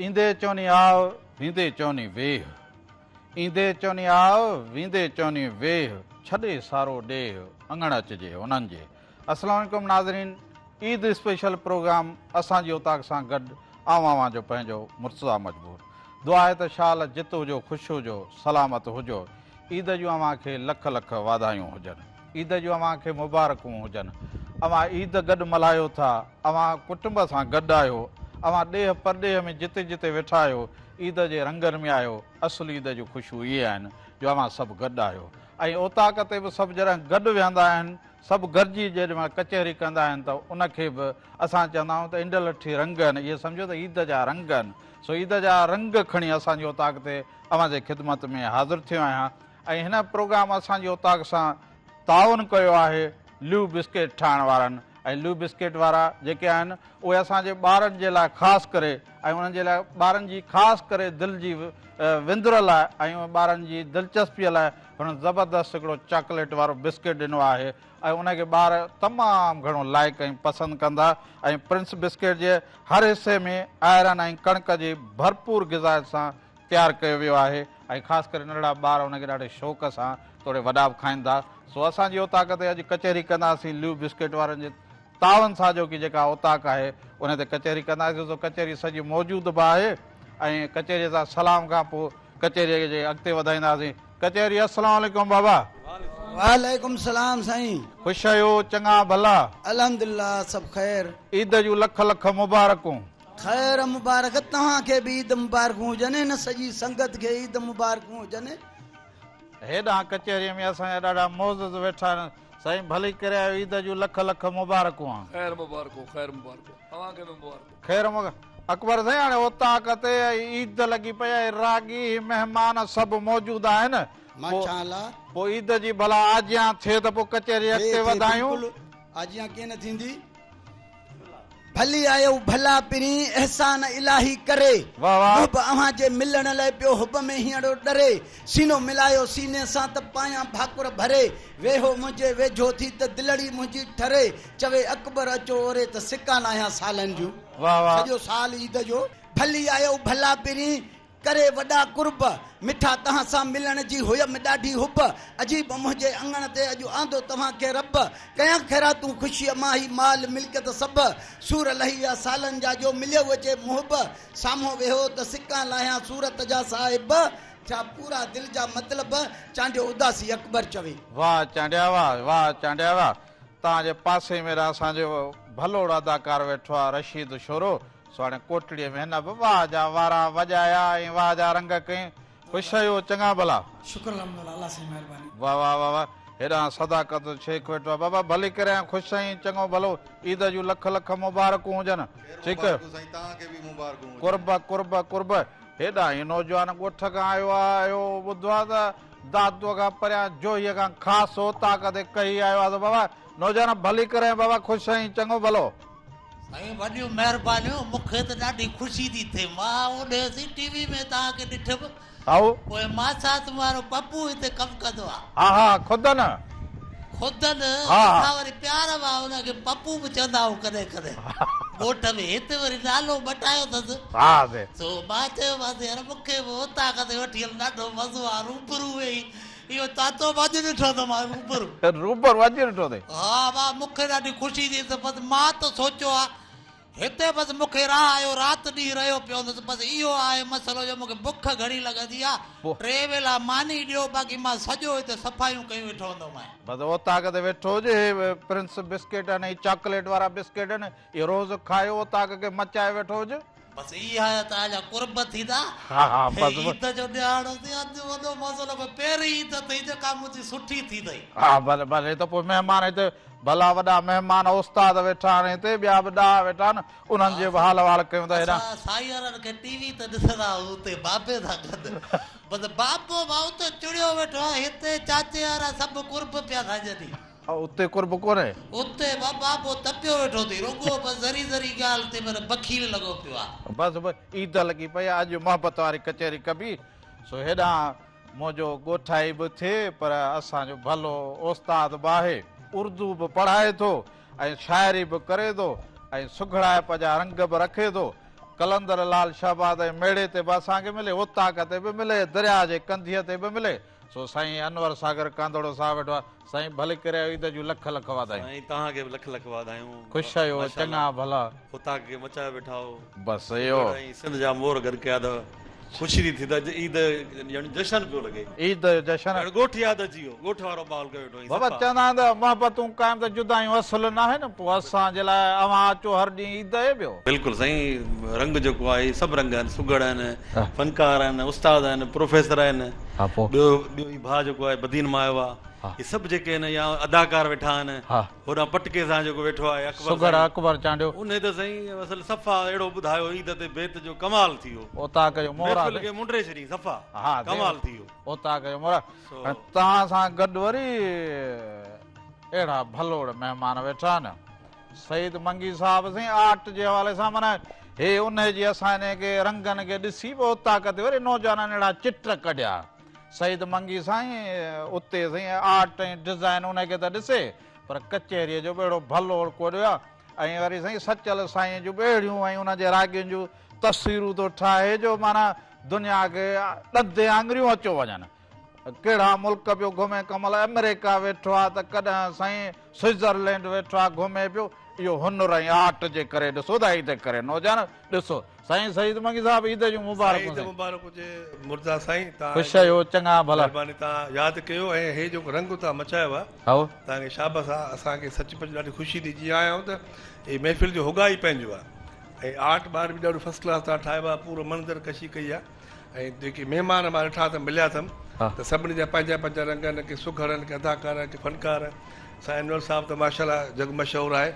ايندي چوني آء، ويندي چوني ويهه. ايندي چوني آء، ويندي چوني ويهه، ڇڏي سارو ڏيهه، اڱڻ اچجي انهن جي. السلام عليڪم ناظرين، عيد اسپيشل پروگرام اسان جي اوطاق سان گڏ آئون اوهان جو پنهنجو مرتضيٰ مجبور. دعا آهي ته شال جت هجو خوش هجو سلامت هجو. عيد جون اوهان کي لک لک واڌايون هجن. عيد جون اوهان کي مبارڪون هجن. اوهان عيد گڏ ملهايو ٿا، اوهان ڪٽنب سان گڏ آهيو، اوهان ڏيهه پرڏيهه ۾ جتي جتي ويٺا آهيو، عيد جي رنگن ۾ آهيو، اصل عيد جون خوشيون اهي آهن جو اوهان سڀ گڏ آهيو ۽ اوطاق تي به سڀ جڏهن گڏ ويهندا آهن، سڀ گڏجي جيڏي مهل ڪچهري ڪندا آهن ته ان کي به اسان چوندا آهيون ته انڊلٺي رنگ آهن، اهي سمجهو ته عيد جا رنگ آهن، سو عيد جا رنگ کڻي اسان جي اوطاق تي اوهان جي خدمت ۾ حاضر ٿيو آهيان ۽ هن پروگرام اسان جي اوطاق سان تعاون ڪيو آهي ليو بسڪيٽ ٺاهڻ وارن ۽ ليو بسڪيٽ وارا جيڪي آهن اهي اسان جي ٻارن جي لاء خاص ڪري ۽ انهن جي لاء ٻارن جي خاص ڪري دل جي وندر لاء ۽ ٻارن جي دلچسپي لاء هنن زبردست هڪڙو چاڪليٽ وارو بسڪيٽ ڏنو آهي ۽ ان کي ٻار تمام گهڻو لائيڪ ۽ پسند ڪندا ۽ پرنس بسڪيٽ جي هر حصي ۾ آئرن ۽ ڪڻڪ جي ڀرپور غذائيت سان تيار ڪيو ويو آهي ۽ خاص ڪري ننڍڙا ٻار ان کي ڏاڍي شوق سان توڙي وڏا به کائين ٿا سو اسان جي اوطاق تي اڄ ڪچهري ڪنداسين ليو بسڪيٽ وارن جي تعاون سان جو ڪي جيڪا اوطاق آهي ان تي ڪچهري ڪنداسين سو ڪچهري سڄي موجود به آهي ۽ ڪچهري سان سلام کان پوء ڪچهري کي اڳتي وڌائينداسين ڪچهري السلام عليڪم بابا. وعليڪم السلام سائين. خوش آهيو چڱا ڀلا. الحمدلله سڀ خير. عيد جون لک لک مبارڪون. خير مبارڪ توهان کي به عيد مبارڪون هجن هن سڄي سنگت کي عيد مبارڪون هجن. هيڏانهن ڪچهريء ۾ اسان جا ڏاڍا معزز ويٺا آهن. سائين ڀلي ڪري آيو عيد جون لک لک مبارڪون. خير مبارڪون خير مبارڪون اوهان کي به مبارڪون. خير مبارڪ اڪبر سائين هاڻي اوطاق تي عيد لڳي پئي آهي راڳي مهمان سڀ موجود آهن ماشاءالله. پوء عيد جي ڀلا آجيان ٿئي ته پوء ڪچهري ٿئي اڳتي ٿئي وڌايون. بلڪل آجيان ڪيئن نه ٿيندي. ڀلي آيو ڀلا پرين احسان الاهي ڪري واه واه. محب اوهان جي ملڻ لئه پيو حب ۾ هينئڙو ڏري سينو ملايو سيني سان ته پايان ڀاڪر ڀري ويهو منهنجي ويجهو ٿي ته دلڙي منهنجي ٺري چوي اڪبر اچو اوري ته سڪان لاهيان سالن جون واه واه. سڄو سال عيد جو ڀلي آيو ڀلا پرين ڪري وڏا قرب، مٺا توهان سان ملڻ جي هيم ڏاڍي حب، عجيب منهنجي اڱڻ تي اڄ آندو توهان کي رب، ڪيان خيراتون خوشيء مان هي مال ملڪيت سڀ، سور لهي ويا سالن جا جو مليو اچي محب، سامهون ويهو ته سڪان لاهيان صورت جا صاحب، ٿيا پورا دل جا مطلب، چانڊيو اداسي اڪبر چوي. واه چانڊيا واه واه چانڊيا واه توهان جي پاسي ۾ اسان جو ڀلوڙ اداڪار ويٺو آ رشيد شورو سو هاڻي ڪوٽڙيء ۾ هن به واهه جا وارا وڄايا ۽ واهه جا رنگ ڪئين. خوش آهيو چڱا ڀلا. شڪر الحمدلله الله سائين مهرباني. واه واه واه واه هيڏانهن صداقت شيخ ويٺو آهي بابا ڀلي ڪري آيو خوش آهين چڱو ڀلو عيد جون لک لک مبارڪون هجن خير ٺيڪ مبارڪون سائين توهان کي به مبارڪون هجن. قرب قرب قرب هيڏانهن هي نوجوان ڳوٺ کان آيو آهي اهو ٻڌو آهي ته دادوء کان پريان جوهيء کان خاص اوطاق تي ڪهي آيو آهي ته بابا نوجوان ڀلي ڪري آيو بابا خوش آهين چڱو ڀلو. سائين وڏيون مهربانيون مون کي ته ڏاڍي خوشي ٿي ٿئي مان اوڏي سي ٽي وي ۾ توهان کي ڏٺم هائو. پوء ماسات وارو پپو هتي ڪم ڪندو آ. ها ها خودن. خودن ها ها. اسان وري پيار مان ان کي پپو به چوندا آهيون ڪڏهن ڪڏهن ڳوٺ ۾ هتي وري نالو مٽايو اٿس ها سي. سو مان چيومانس يار مون کي به اوطاق تي وٺي هل ڏاڍو مزو آ روبرو ويهي اهو چاچو به اڄ ڏٺو اٿم مان روبرو. روبرو اڄ ڏٺو اٿئي. ها ڀاء مون کي ڏاڍي خوشي ٿي ته بس مان ته سوچيو آ هتي بس مون کي راهه آيو رات ڏينهن رهيو پيو هوندس بس اهو آهي مسئلو جو مون کي بک گهڻي لڳندي آ ٽي ويلا ماني ڏيو باقي مان سڄو هتي صفايون ڪيون ويٺو هوندومانء. بس اوطاق تي ويٺو هج هي پرنس بسڪيٽ آهن هي چاڪليٽ وارا بسڪيٽ آهن اهي روز کايو اوطاق کي مچائي ويٺو هج. بس اها توهان جا قرب ٿيندا. ها ها بس هي عيد جو ڏهاڙو ٿي اڄ وڏو مزو لڳو پهرين عيد اٿئي جيڪا منهنجي سٺي ٿي اٿئي. ها ڀلي ڀلي ته پوء مهمان هتي ڀلا وڏا مهمان استاد ويٺا آهن هتي ٻيا به ڏاها ويٺا آهن انهن جي به حال احوال ڪيون ٿا هيڏانهن. اسان سائين وارن کي ٽي وي تي ڏسندا آهيون اتي بابي سان گڏ بس بابو به اتي چڙيو ويٺو آهي هتي چاچي وارا سڀ قرب پيا ٿا ڏين. اتي قرب ڪونهي. اتي به بابو تپيو ويٺو اٿئي رڳو بس ذري ذري ڳالهه تي معنيٰ بخيل لڳو پيو آ. بس بس عيد لڳي پئي آ اڄ محبت واري ڪچهري ڪبي سو هيڏانهن منهنجو ڳوٺائي به ٿئي پر اسان جو ڀلو استاد به آهي اردو به پڙهائي ٿو ۽ شاعري به ڪري ٿو ۽ سگهڙائپ جا رنگ به رکي ٿو قلندر لال شهباز ۽ ميڙي تي به اسان کي ملي، اوطاق تي به ملي، درياهه جي ڪنڌيء تي به ملي. سو سائين انور ساگر ڪانڌڙو صاحب ويٺو آهي. سائين ڀلي ڪري آيو عيد جون لک لک واڌايون. سائين توهان کي به لک لک واڌايون. خوش آهيو چڱا ڀلا. اوطاق کي مچايو ويٺا آهو. بس اهو. ۽ سنڌ جا مور گڏ ڪيا اٿو. خوشي ٿي ٿئي ته اڄ عيد ڄڻ جشن پيو لڳي. عيد جو جشن. ڄڻ ڳوٺ ياد اچي ويو. ڳوٺ وارو ماحول ڪيو ويٺو آهين بابا صفا. چوندا آهن ته محبتون قائم ته جدايون اصل ناهن پوء اسان جي لاء اوهان اچو هر ڏينهن عيد اهي ٻيو. بلڪل سائين رنگ جيڪو آهي سڀ رنگ آهن سگهڙ آهن فنڪار آهن استاد آهن پروفيسر آهن ٻيو ٻيو هي ڀاء جيڪو آهي بدين مان آيو آهي هي سڀ جيڪي آهن يا اداڪار ويٺا آهن هوڏانهن پٽڪي سان جيڪو ويٺو آهي اڪبر سگهڙ اڪبر چانڊيو. انهي ته سائين اصل صفا اهڙو ٻڌايو عيد تي بيت جو ڪمال ٿي ويو. اوطاق جو مور آ محفل کي منڊي ڇڏيائين صفا ڪمال ٿي ويو. اوطاق جو مور آ ۽ توهان سان گڏ وري اهڙا ڀلوڙ مهمان ويٺا آهن. سعيد منگي صاحب سائين آرٽ جي حوالي سان معنيٰ هي انهي جي اسان انهي کي رنگن کي ڏسي به اوطاق تي وري نوجوانن اهڙا چٽ ڪڍيا. سعيد منگي سائين اتي سائين آرٽ ۽ ڊزائن انهي کي ته ڏسي پر ڪچهريء جو به اهڙو ڀلوڙ ڪوڏيو آ ۽ وري سائين سچل سائين جون به اهڙيون ۽ انهن جي راڳين جون تصويرون ٿو ٺاهي جو معنيٰ دنيا کي ڏندين آڱريون اچيو وڃن. ڪهڙا ملڪ پيو گهمي ڪمل آمريڪا ويٺو آ ته ڪڏهن سائين سوئٽزرلينڊ ويٺو آ گهمي پيو اهو هنر ۽ آرٽ جي ڪري ڏسو ته عيد ڪري نوجوان ڏسو سائين سعيد منگي صاحب عيد جون مبارڪون سائين عيد مبارڪ هجي مرتضيٰ سائين تهان خوش آهيو چڱا ڀلا مهرباني تهان ياد ڪيو ۽ هي جيڪو رنگ تهان مچايو آ هائو تهان کي شابس آ اسان کي سچ پچ ڏاڍي خوشي ٿي جي آيان آهيون ته هي محفل جو هوڳاء ئي پنهنجو آ ۽ آرٽ ٻار به ڏاڍو فرسٽ ڪلاس تهان ٺاهيو آ پورو منظر ڪشي ڪئي آ ۽ جيڪي مهمان مان ڏٺا اٿم مليا اٿم ته سڀني جا پنهنجا پنهنجا رنگ آهن ڪي سگهڙ آهن ڪي اداڪار آهن ڪي فنڪار آهن سائين انور صاحب ته ماشاء الله جڳ مشهور آهي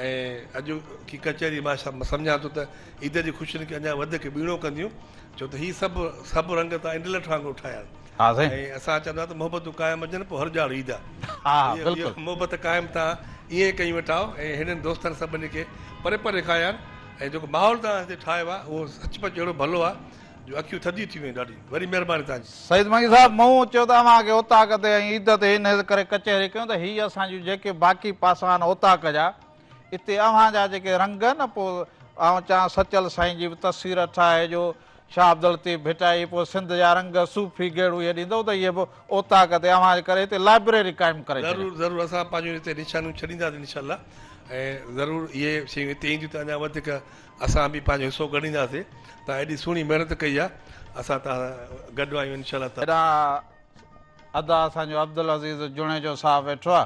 ۽ اڄوڪي ڪچهري مان سمجهان ٿو ته عيد جي خوشين کي اڃا وڌيڪ ٻيڻو ڪنديون ڇو ته هي سڀ سڀ رنگ تان انڊلٺ وانگر ٺاهيا آهن ۽ اسان چوندا ته محبتون قائم هجن پوء هر ڄاڙ عيد آهي محبت قائم تان ائين ڪيون ويٺا آهيو ۽ هنن دوستن سڀني کي پري پري کان آيا آهن ۽ جيڪو ماحول توهان هتي ٺاهيو آهي اهو سچ پچ اهڙو ڀلو آهي جو اکيون ٿڌيون ٿي ويون ڏاڍي وڏي مهرباني توهان جي. سعيد منگي صاحب مون چيو ته اوهان کي اوطاق تي ۽ عيد تي انهي ڪري ڪچهري ڪيون ته هي اسان جون جيڪي باقي پاسا آهن اوطاق جا اتي اوهان جا جيڪي رنگ آهن نه پوء آئون چوان سچل سائين جي به تصوير ٺاهي جو شاهه عبداللطيف ڀٽائي پوء سنڌ جا رنگ صوفي گيڙو اهي ڏيندؤ ته اهي به اوطاق تي اوهان جي ڪري هتي لائبريري قائم ڪري ڇڏيان. ضرور ضرور اسان پنهنجون هتي نشانيون ڇڏينداسين انشاء الله ۽ ضرور اهي شيون هتي اينديون ته اڃا وڌيڪ اسان به پنهنجو حصو ڳنڍينداسين توهان ايڏي سهڻي محنت ڪئي آهي اسان توهان سان گڏ آهيون انشاء الله تعالي. هيڏانهن ادا اسان جو عبدالعزيز جوڻيجو صاحب ويٺو آ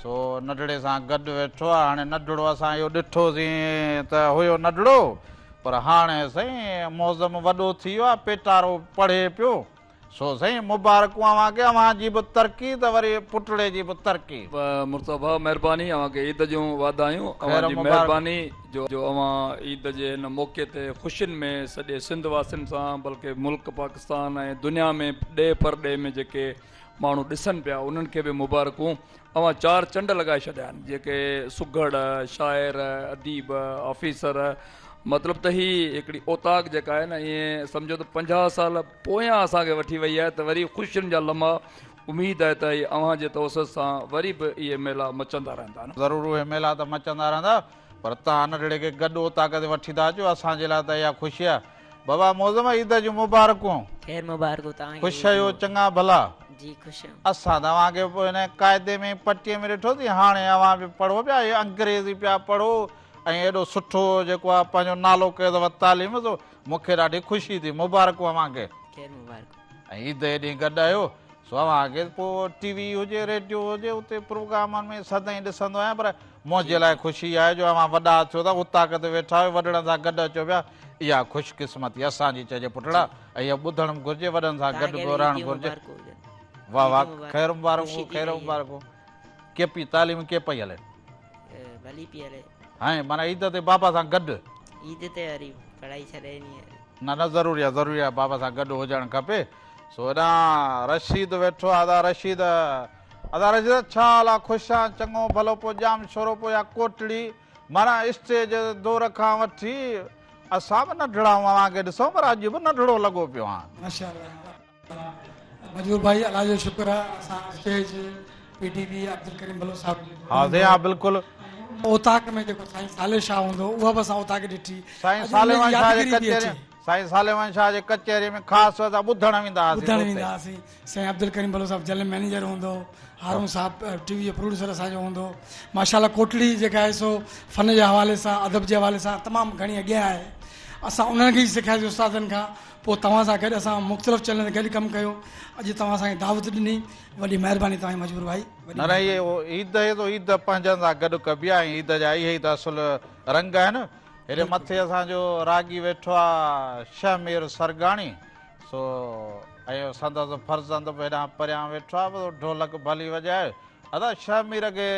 سو ننڍڙي سان گڏ ويٺو آ هاڻي ننڍڙو اسان اهو ڏٺوسين ته هيو ننڍڙو پر هاڻي سائين معظم وڏو ٿي ويو آ پيٽارو پڙهي پيو سو سائين مبارڪون اوهان کي اوهان جي به ترقي ته وري پٽڙي جي به ترقي. مرتضيٰ ڀاء مهرباني اوهان کي عيد جون واڌايون اوهان جي مهرباني جو اوهان عيد جي هن موقعي تي خوشين ۾ سڄي سنڌ واسين سان بلڪه ملڪ پاڪستان ۽ دنيا ۾ ڏيهه پرڏيهه ۾ جيڪي ماڻهو ڏسن پيا انهن کي به مبارڪون اوهان چار چنڊ لڳائي ڇڏيا آهن جيڪي سگهڙ شاعر اديب آفيسر مطلب ته هي هڪڙي اوطاق جيڪا آهي نه ائين سمجهو ته 50 سال پويان اسان کي وٺي وئي آهي ته وري خوشين جا لمحا اميد آهي ته هي اوهان جي توسط سان وري به اهي ميلا مچندا رهندا. ضرور اهي ميلا ته مچندا رهندا پر توهان ننڍڙي کي گڏ اوطاق تي وٺي ٿا اچو اسان جي لاء ته اها خوشي آهي. بابا معظم عيد جون مبارڪون. خير مبارڪون توهان کي. خوش آهيو چڱا ڀلا. جي خوش آهيون. اسان ته اوهان کي هن قاعدي ۾ پٽي ۾ ڏٺوسين هاڻي اوهان به پڙهو پيا اهي انگريزي پيا پڙهو ۽ ايڏو سٺو جيڪو آهي پنهنجو نالو ڪيو اٿو تعليم جو مون کي ڏاڍي خوشي ٿي مبارڪون اوهان کي. خير مبارڪون. ۽ عيد جي ڏينهن گڏ آهيو سو اوهان کي پوء ٽي وي هجي ريڊيو هجي اتي پروگرامن ۾ سدائين ڏسندو آهيان پر منهنجي لاء خوشي آهي جو اوهان وڏا ٿيو ٿا اوطاق تي ويٺا آهيو وڏڙن سان گڏ اچو پيا اها خوش قسمتي اسان جي چئجي پٽڙا ۽ اها ٻڌڻ به گهرجي وڏن سان گڏ به رهڻ گهرجي واه واه خير مبارڪون خير مبارڪون ڪي پئي تعليم ڪي پئي هلي ڀلي پئي هلي هائين معنيٰ عيد تي بابا سان گڏ عيد تي وري پڙهائي ڇڏي ڏني نه نه ضروري آ ضروري آ بابا سان گڏ هجڻ کپي سو هيڏانهن رشيد ويٺو آ ادا رشيد ادا رشيد ڇا حال آ خوش آن چڱو ڀلو پوء ڄام شورو پوء يا ڪوٽڙي معنيٰ اسٽيج دور کان وٺي اسان به ننڍڙا آهيون اوهان کي ڏسون پر اڄ به ننڍڙو لڳو پيو آهان. ماشاءالله مجبور ڀائي الله جو شڪر آ اسان stage P T V Abdulkarim Baloch صاحب جي ها سائين ها بلڪل. ۽ اوطاق ۾ جيڪو سائين صالح شاهه هوندو هو اها به اسان اوطاق ڏٺي. سائين اڄ صالح ان جي شاهه جي يادگيري پئي ڪچهري اچي. سائين صالح شاهه جي ڪچهري ۾ خاص اسان ٻڌڻ ويندا هئاسين ٻڌڻ اتي. ويندا هئاسين. سائين عبدالڪريم بلوچ صاحب جنرل مئنيجر هوندو هو. هارون صاحب ٽي وي جو پروڊيوسر اسان جو هوندو هو. ماشاء الله ڪوٽڙي جيڪا آهي سو فن جي حوالي سان ادب جي حوالي سان تمام گهڻي اڳيان آهي. اسان انهن کي ئي سکياسين استادن کان. پوء توهان سان گڏ اسان مختلف چينلن تي گڏ ڪم ڪيو. اڄ توهان اسان کي دعوت ڏني. وڏي مهرباني توهان جي مجبور ڀائي. وڏي نه نه مهرباني. اهي عيد اهي ته عيد پنهنجن سان گڏ ڪبي آهي ۽ عيد جا اهي ئي ته اصل رنگ آهن. هيڏي مٿي اسان جو راڳي ويٺو آ شهمير سرگاڻي سو ۽ سندس فرزند به هيڏانهن پريان ويٺو آ ڍولڪ ڀلي وڄائي. ادا شهمير کي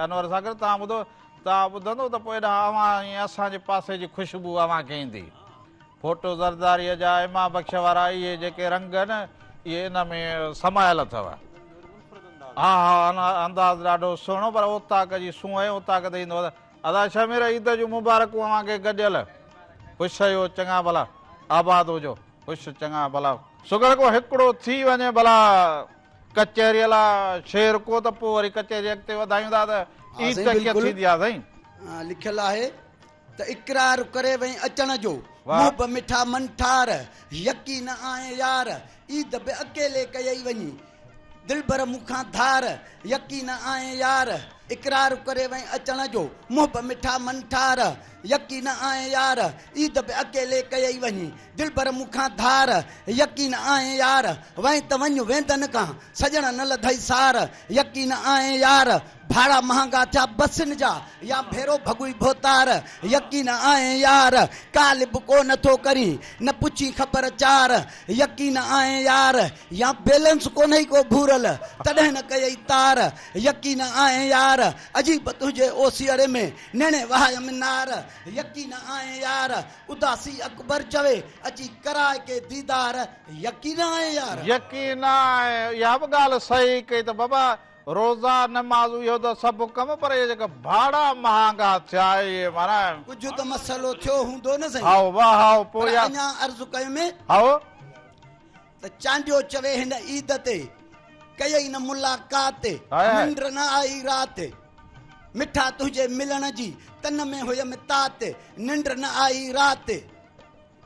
انور ساگر توهان ٻڌو توهان ٻڌندو ته پوء هيڏانهن اوهان ۽ اسان جي پاسي جي خوشبو اوهان کي ايندي. ڦوٽو زرداريء جا امام بخش وارا اهي جيڪي رنگ آهن اهي ان ۾ سمايل اٿو. ها ها انداز ڏاڍو سهڻو پر اوطاق جي سونهن اوطاق تي ايندو. ادا شهمير عيد جون مبارڪون اوهان کي گڏيل خوش رهيو چڱا ڀلا آباد هجو خوش چڱا ڀلا. سگهڙ ڪو هڪڙو ٿي وڃي ڀلا ڪچهريء لا شعر ڪو ته پوء وري ڪچهري اڳتي وڌايون ٿا ته ها عيد سائين ڪيئن بلڪل ٿيندي آ سائين. لکيل آهي ته اقرار ڪري وئين اچڻ جو، واه. محب مٺا منٺار، يقين آهين يار، عيد به اڪيلي ڪيئي وڃي، دلبر مون کان ڌار، يقين آهين يار، اقرار ڪري وئين اچڻ جو، محب مٺا منٺار، يقين آهين يار، عيد به اڪيلي ڪيئي وڃي، دلبر مون کان ڌار، يقين آهين يار، وئين ته وڃ ويندن کان، سڄڻ نه لڌئي سار، يقين آهين يار، ڀاڙا مهانگا ٿيا بسن جا يا ڀيرو ڀڳوئي ڀوتار، يقين آهين يار، ڪال به ڪو نه ٿو ڪرين، نه پڇين خبر چار، يقين آهين يار، يا بيلنس ڪونهئي ڪو ڀورل، تڏهن نه ڪيئي تار، يقين آهين يار، عجيب تنهنجي اوسيئڙي ۾، نيڻي وهايم نار، يقين آهين يار، اداسي اڪبر چوي، اچي ڪراء ڪي ديدار، يقين آهين يار. يقين آهي، اها به ڳالهه صحيح ڪئي ته بابا روزا نمازون اهو ته سڀ ڪم پر اهي جيڪا ڀاڙا مهانگا ٿيا اهي معنيٰ. ڪجهه ته مسئلو ٿيو هوندو نه سائين. هائو واهه هائو پوء پر اها. اڃا عرض ڪيم. هائو. ته چانڊيو چوي هن عيد تي ڪيئي نه ملاقات هائي هائي. ننڊ نه آئي رات مٺا تنهنجي ملڻ جي تن ۾ هيم تات ننڊ نه آئي رات.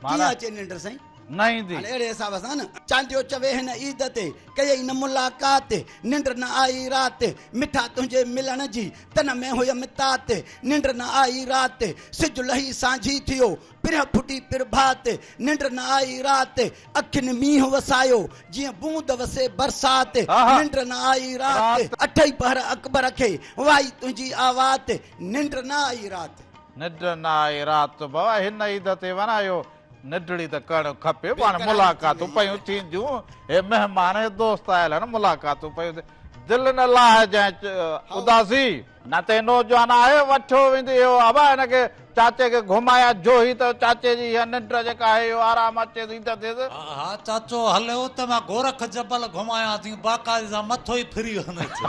ڪيئن اچي ننڊ سائين؟ نه ايندي. هاڻي اهڙي حساب سان نه. چانڊيو چوي هن عيد تي، ڪيئي نه ملاقات، ننڊ نه آئي رات، مٺا تنهنجي ملڻ جي، تن ۾ هيم تات، ننڊ نه آئي رات، سج لهي سانجهي ٿيو، پرهه ڦٽي پرڀات، ننڊ نه آئي رات، اکين مينهن وسايو، جيئن بوند وسي برسات، ننڊ نه آئي رات، اٺئي پهر اڪبر کي، وائي تنهنجي آوات، ننڊ نه آئي رات. ننڊ نه آئي رات بابا هن عيد تي ورهايو ننڊڙي ته ڪرڻ کپي پاڻ ملاقاتون پيون ٿينديون هي مهمان هي دوست آيل آهن ملاقاتون پيون ٿينديون دل نه لاهجانء اداسي. نه ته نوجوان آهي وٺيو ويندي اهو ابا هن کي چاچي کي گهمايان جوهي ته چاچي جي اها ننڊ جيڪا آهي اهو آرام اچي ٿي ته ٿئيس. ها چاچو هليو ته مان گورک جبل گهمايان ٿي باقاعدي سان مٿو ئي ڦري وڃي ٿو.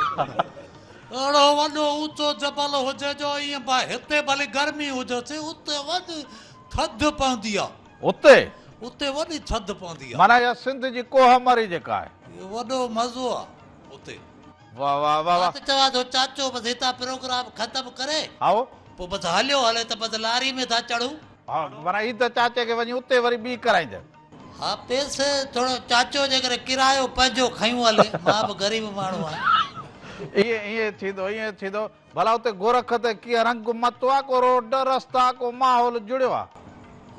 اهڙو وڏو اوچو جبل هجي جو ائين ڀا هتي ڀلي گرمي هجي اتي وڏي ٿڌ پوندي آ. اتي؟ اتي وڏي ٿڌ پوندي آ. معنيٰ اها سنڌ جي ڪوهه مري جيڪا آهي. وڏو مزو آ اتي. واه واه واه مان ته چوان ٿو چاچو بس هتان پروگرام ختم ڪري. هائو. پوء بس هليو هلي ته بس لاري ۾ ٿا چڙهون. ها معنيٰ عيد چاچي کي وڃي اتي وري ٻي ڪرائيندين. ها پئسي ٿورو چاچو جيڪڏهن ڪرايو پنهنجو کنيون هلي مان به غريب ماڻهو آهيان. ائين ائين ٿيندو ائين ٿيندو ڀلا اتي گورک تي ڪيئن رنگ متو آ ڪو روڊ رستا ڪو ماحول جڙيو آ.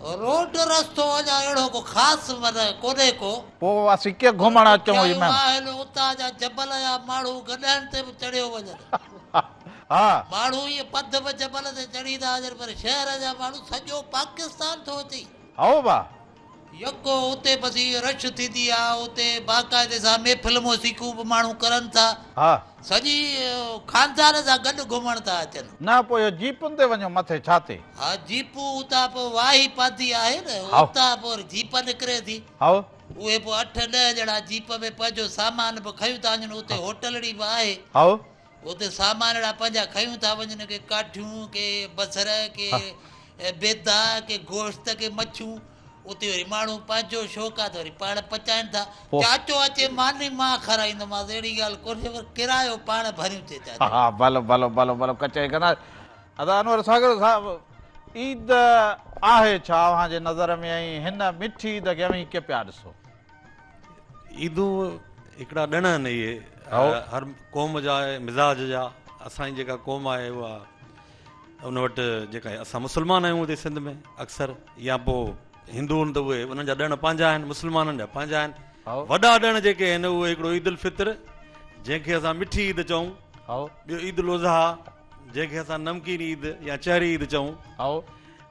روڊ رستو اڃا اهڙو ڪو خاص معنيٰ ڪونهي ڪو. پوء اسين ڪيئن گهمڻ اچون هي مهم. آهن اتان جا جبل جا ماڻهو گڏهن تي به چڙهيو وڃن. ها. ماڻهو ائين پنڌ به جبل تي چڙهي ٿا وڃن پر شهر جا ماڻهو سڄو پاڪستان ٿو اچي. هائو ڀا. يڪو اتي بس هي رش ٿيندي آ اتي باقاعدي سان محفل موسيقيون به ماڻهو ڪرن ٿا. ها. سڄي خاندان سان گڏ گهمڻ ٿا اچن. نه پوء اهو جيپن تي وڃو مٿي ڇا تي. ها جيپون اتان پوء واهي پانڌي آهي نه اتان پوء وري جيپ نڪري ٿي. هائو. اهي پوء اٺ ڏهه ڄڻا جيپ ۾ پنهنجو سامان به کنيون ٿا وڃن اتي هوٽلڙي به آهي. هائو. اتي سامانڙا پنهنجا کنيون ٿا وڃن، ڪي ڪاٺيون، ڪي بصر، ڪي بيدا، ڪي گوشت، ڪي مڇيون. اتي وري ماڻهو پنهنجو شوق آ ته وري پاڻ پچائين ٿا. چاچو اچي ماني مان کارائيندومانس اهڙي ڳالهه ڪونهي پر ڪرايو پاڻ ڀريون ٿي چاچو. ها ڀلو ڀلو ڀلو ڀلو ڪچهري ڪندا. ادا انور ساگر صاحب عيد آهي ڇا اوهان جي نظر ۾ ۽ هن مٺي عيد کي اوهين ڪيئن پيا ڏسو؟ عيدون هڪڙا ڏڻ آهن اهي هر قوم جا مزاج جا اسان جي جيڪا قوم آهي اها ان وٽ جيڪا اسان مسلمان آهيون هتي سنڌ ۾ اڪثر يا پوء هندو آهن ته اهي انهن جا ڏڻ پنهنجا آهن مسلمانن جا پنهنجا آهن وڏا ڏڻ جيڪي آهن اهي هڪڙو عيد الفطر جنهن کي اسان مٺي عيد چئون ٻيو عيد الاضحيٰ جنهن کي اسان نمڪين عيد يا چهري عيد چئون.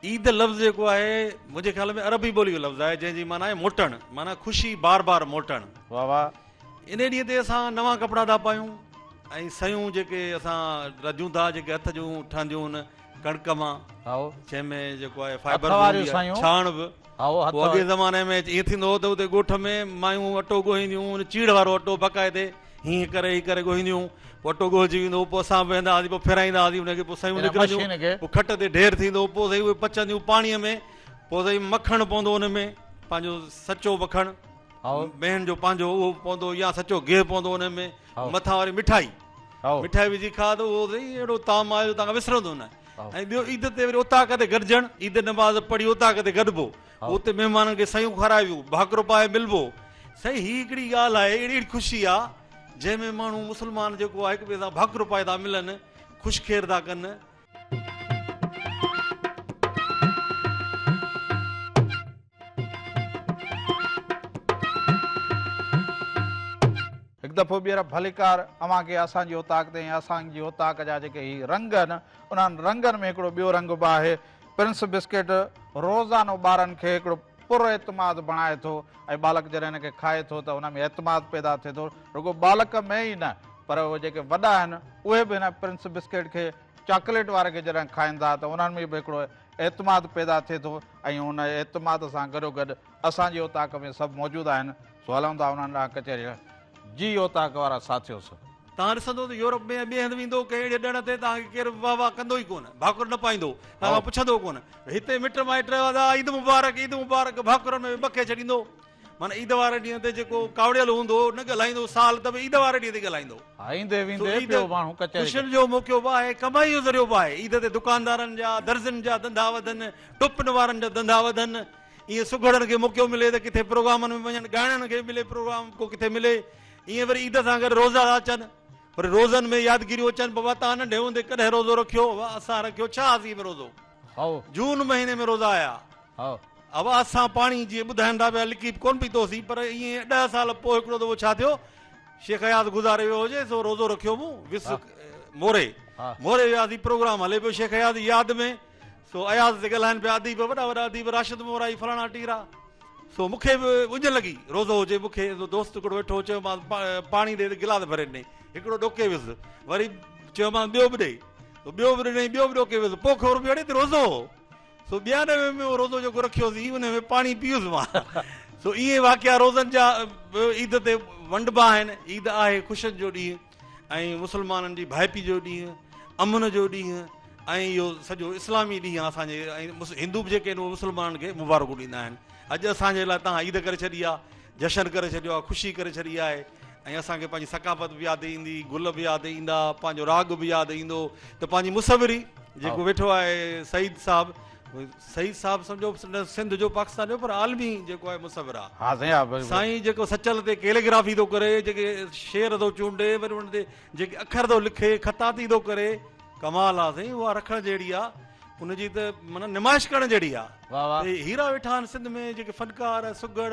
عيد لفظ جيڪو آهي منهنجي خيال ۾ عربي ٻولي جو لفظ آهي جنهن جي معنيٰ آهي موٽڻ معنيٰ خوشي بار بار موٽڻ. واه واه. انهي ڏينهن تي اسان نوان ڪپڙا ٿا پايون ۽ سيون جيڪي اسان رڌيون ٿا جيڪي هٿ جون ٺهنديون آهن ڪڻڪ مان جنهن ۾ جيڪو آهي فائبر به هوندي آهي ڇاڻ به پوء اڳئين زماني ۾ ائين ٿيندو هو ته اتي ڳوٺ ۾ مايون اٽو ڳوهينديون هيون چيڙهه وارو اٽو باقاعدي هيئن ڪري هي ڪري ڳوهينديون هيون پوء اٽو ڳوهجي ويندو هو پوء اسان به ويهندا هئاسين پوء ڦيرائيندا هئاسين ان کي پوء سيون نڪرنديون پوء کٽ تي ڍير ٿيندو هو پوء سائين اهي پچنديون پاڻيء ۾ پوء سائين مکڻ پوندو ان ۾ پنهنجو سچو مکڻ مينهن جو پنهنجو اهو پوندو يا سچو گيهه پوندو ان ۾ مٿان وري مٺائي مٺائي وجهي کاء ته اهو سائين اهڙو طعام آهي جو توهان کان وسرندو نه ۽ ٻيو عيد تي وري اوطاق تي گڏجڻ، عيد نماز پڙهي اوطاق تي گڏبو، اتي مهمانن کي سيون کارائبيون، ڀاڪر پائي ملبو. سائين هي هڪڙي ڳالهه آهي، اهڙي خوشي آ جنهن ۾ ماڻهو مسلمان جيڪو آ هڪ ٻئي سان ڀاڪر پائي ٿا ملن، خوش خير ٿا ڪن. هڪ دفعو ٻيهر ڀليڪار اوهان کي اسان جي اوطاق تي ۽ اسان جي اوطاق جا جيڪي هي رنگ آهن انهن رنگن ۾ هڪڙو ٻيو رنگ به آهي پرنس بسڪيٽ روزانو ٻارن کي هڪڙو پر اعتماد بڻائي ٿو ۽ ٻالڪ جڏهن هن کي کائي ٿو ته ان ۾ اعتماد پيدا ٿئي ٿو رڳو ٻالڪ ۾ ئي نه پر اهي جيڪي وڏا آهن اهي به هن پرنس بسڪيٽ کي چاڪليٽ واري کي جڏهن کائن ٿا ته انهن ۾ به هڪڙو اعتماد پيدا ٿئي ٿو ۽ ان اعتماد سان گڏوگڏ اسان جي اوطاق ۾ سڀ موجود آهن سو هلون ٿا انهن ڏانهن ڪچهري لاء. جي اوطاق وارا ساٿيو سو. توهان ڏسندو ته يورپ ۾ يا ٻئي هنڌ ويندو ڪنهن اهڙي ڏڻ تي توهان کي ڪير به واهه واهه ڪندو ئي ڪونه، ڀاڪر نه پائيندو، توهان کان پڇندو ڪونه. هتي مٽ مائٽ ادا عيد مبارڪ عيد مبارڪ ڀاڪرن ۾ ٻکي ڇڏيندو. معنيٰ عيد واري ڏينهن تي جيڪو ڪاوڙيل هوندو نه ڳالهائيندو سال ته به عيد واري ڏينهن تي ڳالهائيندو. ها ايندي ويندي پيو ماڻهو ڪچهري ڪري. خوشين جو موقعو به آهي، ڪمائي جو ذريعو به آهي. عيد تي دڪاندارن جا، درزين جا ڌنڌا وڌن، ٽوپن وارن جا ڌنڌا وڌن. ائين سگهڙن کي موقعو ملي ته ڪٿي پروگرامن ۾ وڃن، ڳائڻن کي ملي پروگرام ڪو ڪٿي ملي. ائين وري عيد سان گڏ روزا ٿا اچن، وري روزن ۾ يادگيريون اچن، بابا توهان ننڍي هوندي ڪڏهن روزو رکيو؟ ابا اسان رکيو 86 ۾ روزو. جون مهيني ۾ روزا آيا. ابا اسان پاڻي جيئن ٻڌائن ٿا پيا لڪي ڪونه پيتوسين، پر ائين 10 سال پوء هڪڙو دفعو ڇا ٿيو، شيخ اياز گذاري ويو هجي سو روزو رکيو مون ويس موري موري وياسين پروگرام هلي پيو شيخ اياز جي ياد ۾. سو اياز تي ڳالهائن پيا اديب وڏا وڏا اديب راشد مورائي فلاڻا ٽيرا سو مون کي به اڃ لڳي روزو هجي مون کي دوست هڪڙو ويٺو هو چيومانس پاڻي ڏي ته گلاس ڀري ڏنائين هڪڙو ڏوڪي ويس وري چيومانس ٻيو به ڏي سو ٻيو به ڏنائين ٻيو به ڏوڪي ويس پوء خبر پئي اڙي ته روزو هو سو 92 ۾ روزو جيڪو رکيوسين ان ۾ پاڻي پيس مان سو ائين واقعا روزن جا عيد تي ونڊبا آهن عيد آهي خوشين جو ڏينهن ۽ مسلمانن جي ڀائپي جو ڏينهن، امن جو ڏينهن ۽ اهو سڄو اسلامي ڏينهن آهي اسان جي ۽ هندو به جيڪي آهن اهي مسلمانن کي مبارڪون ڏيندا آهن. اڄ اسان جي لاء توهان عيد ڪري ڇڏي آهي، جشن ڪري ڇڏيو آهي، خوشي ڪري ڇڏي آهي ۽ اسان کي پنهنجي ثقافت به ياد ايندي، گل به ياد ايندا، پنهنجو راڳ به ياد ايندو ته پنهنجي مصوري جيڪو ويٺو آهي سعيد صاحب سعيد صاحب سمجهو نه سنڌ جو پاڪستان جو پر عالمي جيڪو آهي مصور آ. ها سائين ها بلڪل. سائين جيڪو سچل تي ڪيليگرافي ٿو ڪري جيڪي شعر ٿو چونڊي وري ان تي جيڪي اکر ٿو لکي خطاطي ٿو ڪري ڪمال آ سائين اها رکڻ جهڙي آ ان جي ته معنيٰ نمائش ڪرڻ جهڙي آ. واه واه. ته هيرا ويٺا آهن سنڌ ۾ جيڪي فنڪار سگهڙ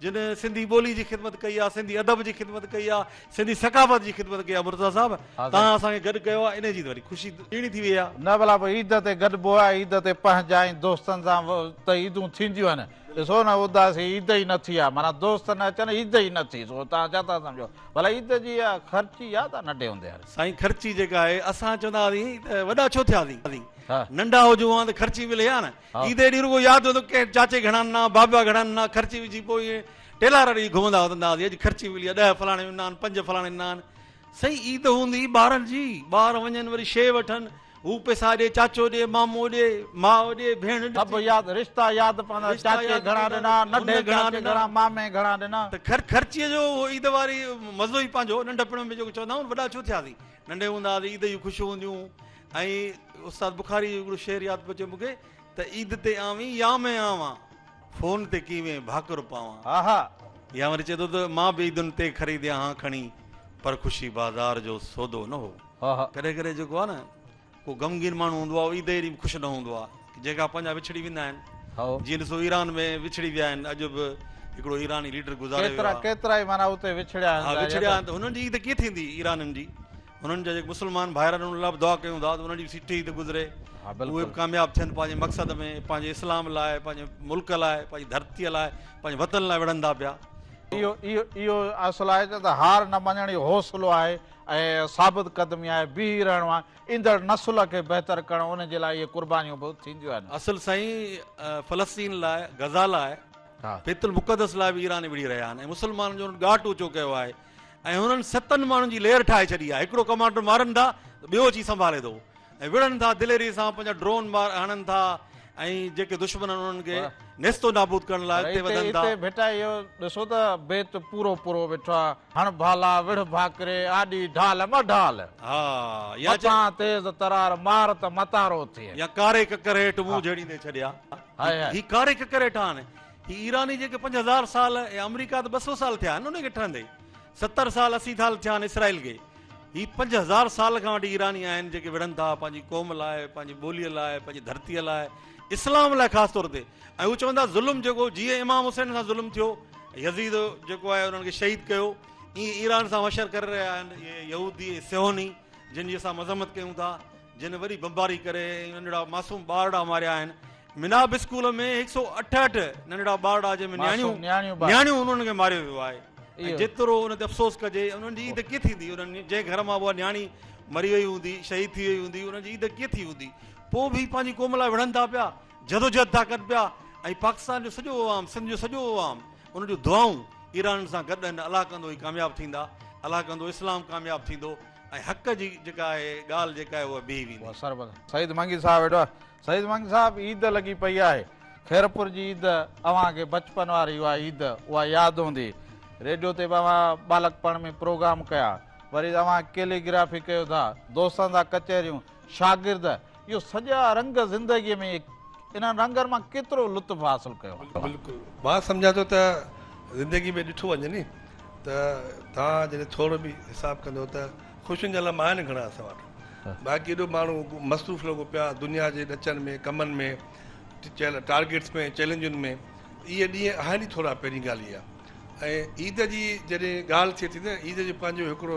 جن سنڌي ٻولي جي خدمت ڪئي آ، سنڌي ادب جي خدمت ڪئي آ، سنڌي ثقافت جي خدمت ڪئي آ، مرتضيٰ صاحب توهان اسان کي گڏ ڪيو آ انهي جي ته وري خوشي ٻيڻي ٿي وئي آ. نه ڀلا پوء عيد تي گڏبو آ، عيد تي پنهنجا ۽ دوستن سان ته عيدون ٿينديون آهن، ڏسو نه اداسي عيد ئي نه ٿي آ، معنيٰ دوست نه اچن عيد ئي نه ٿي، سو توهان ڇا ٿا سمجهو ڀلا عيد جي اها خرچي ياد آ ننڍي هوندي واري. سائين خرچي جيڪا آهي اسان چوندا هئاسين ته وڏا ڇو ٿياسين، ننڍا هجون ها ته خرچي ملي ها نه، عيد جي ڏينهن رڳو ياد هوندو ڪنهن چاچي گهڻا ڏنا، بابا گهڻا ڏنا، خرچي وجهي پوء ائين ٽيلارا ڏيئي گهمندا وتندا هئاسين، اڄ خرچي ملي آهي، 10 فلاڻي ڏنا آهن، 5 فلاڻي ڏنا آهن. سائين عيد هوندي هئي ٻارن جي، ٻار وڃن وري شيء وٺن، هو پئسا ڏي، چاچو ڏي، مامو ڏي، ماء ڏي، ڀيڻ ڏي. سڀ ياد رشتا ياد پوندا، چاچي گهڻا ڏنا، ننڍي چاچي گهڻا، مامي گهڻا ڏنا. ته خرچيء جو اهو عيد واري مزو ئي پنهنجو هو، ننڍپڻ ۾ جيڪو چوندا هئا نه وڏا ڇو ٿياسين، ننڍي هوندا هئاسين عيد جون خوشيون هونديون ۽ استاد بخاري جو هڪڙو شعر ياد پيو اچي مون کي ته عيد تي آوين يا مين آوان فون تي ڪيوين ڀاڪر پاوان. آها. يا وري چئي ٿو ته مان به عيدن تي خريديان هان کڻي پر خوشي بازار جو سودو نه هو. ڪڏهن ڪڏهن جيڪو آهي نه ڪو غمگين ماڻهو هوندو آهي اهو عيد جي ڏينهن به خوش نه هوندو آهي جنهن کان پنهنجا وڇڙي ويندا آهن جيئن ڏسو ايران ۾ وڇڙي ويا آهن اڄ به هڪڙو ايراني ليڊر گذاري ويو آهي. ڪيترا ئي معنيٰ اتي وڇڙيا آهن. ها وڇڙيا آهن ته هنن جي عيد ڪيئن ٿيندي ايرانين جي هنن جا جيڪي مسلمان ڀائر آهن انهن لاء به دعا ڪيون ٿا ته انهن جي به سٺي عيد گذري اهي به ڪامياب ٿين پنهنجي مقصد ۾ پنهنجي اسلام لاء پنهنجي ملڪ لاء پنهنجي ڌرتي لاء پنهنجي وطن لاء وڙهن ٿا پيا. اهو اهو اهو اصل آهي ته هار نه مڃڻ اهو حوصلو آهي ۽ ثابت قدمي آهي بيهي رهڻو آهي ايندڙ نسل کي بهتر ڪرڻ ان جي لاء اهي قربانيون به ٿينديون آهن. اصل سائين فلسطين لاء غزه لاء بيت المقدس لاء به ايراني وڙهي رهيا آهن ۽ مسلمانن جو انهن ڳاٽ اوچو ڪيو آهي ۽ هنن ستن ماڻهن جي ليئر ٺاهي ڇڏي آهي هڪڙو ڪمانڊر مارن ٿا ته ٻيو اچي سنڀالي ٿو ۽ وڙهن ٿا دليري سان پنهنجا ڊرون مار هڻن ٿا ۽ جيڪي دشمن آهن انهن کي نيست و نابود ڪرڻ لاء اڳتي وڌن ٿا. هتي ڀٽائي اهو ڏسو ته بيت پورو پورو ويٺو آهي، هڻ ڀالا وڙهه ڀاڪري، آڏي ڍال م ڍال. ها يا متان تيز ترار مار ته متارو ٿئين. يا ڪاري ڪڪر هيٺ منهن جهيڙيندي ڇڏيا. هي ڪاري ڪڪر هيٺ آهن. هي ايراني جيڪي 5000 سال ۽ آمريڪا ته 200 سال ٿيا آهن ان کي ٺهندي. 70 سال 80 سال ٿيا آهن اسرائيل کي. هي 5000 سال کان وٺي ايراني آهن جيڪي وڙهن ٿا پنهنجي قوم لاء، پنهنجي ٻوليء لاء، پنهنجي ڌرتيء لاء، اسلام لاء خاص طور تي ۽ هو چون ٿا ظلم جيڪو جيئن امام حسين سان ظلم ٿيو، يزيد جيڪو آهي انهن کي شهيد ڪيو، ائين ايران سان حشر ڪري رهيا آهن اهي يهودي ۽ صهيوني جن جي اسان مذمت ڪيون ٿا، جن وڏي بمباري ڪري ۽ ننڍڙا معصوم ٻارڙا ماريا آهن. مناب اسڪول ۾ هڪ سئو اٺهٺ ننڍڙا ٻارڙا جنهن ۾ نياڻيون نياڻيون انهن کي ماريو ويو آهي ۽ جيترو ان تي افسوس ڪجي انهن جي عيد ڪيئن ٿيندي انهن جنهن گهر مان اها نياڻي مري وئي هوندي شهيد ٿي وئي هوندي انهن جي عيد ڪيئن ٿي هوندي پوء به هي پنهنجي قوم لاء وڙهن ٿا پيا جدوجهد ٿا ڪن پيا ۽ پاڪستان جو سڄو عوام سنڌ جو سڄو عوام انهن جون دعائون ايران سان گڏ آهن الله ڪندو هي ڪامياب ٿيندا الله ڪندو اسلام ڪامياب ٿيندو ۽ حق جي جيڪا آهي ڳالهه جيڪا آهي اها بيهي ويندي. سعيد منگي صاحب ويٺو آهي. سعيد منگي صاحب عيد لڳي پئي آهي. خيرپور جي عيد اوهان کي بچپن واري اها عيد اها ياد هوندي. ريڊيو تي به اوهان ٻالڪپڻ ۾ پروگرام ڪيا. وري اوهان ڪيليگرافي ڪيو ٿا. دوستن سان ڪچهريون، شاگرد اهو سڄا رنگ زندگي ۾ انهن رنگن مان ڪيترو لطف حاصل ڪيو. بلڪل مان سمجهان ٿو ته زندگي ۾ ڏٺو وڃي ني ته توهان جڏهن ٿورو به حساب ڪندو ته خوشين جا لمحا آهن گهڻا اسان وٽ باقي ايڏو ماڻهو مصروف لڳو پيا دنيا جي ڏچن ۾ ڪمن ۾ ٽارگيٽس ۾ چئلينجن ۾ اهي ڏينهن آهن ئي ٿورا پهرين ڳالهه اها ۽ عيد جي جڏهن ڳالهه ٿئي ٿي ته عيد جو پنهنجو هڪڙو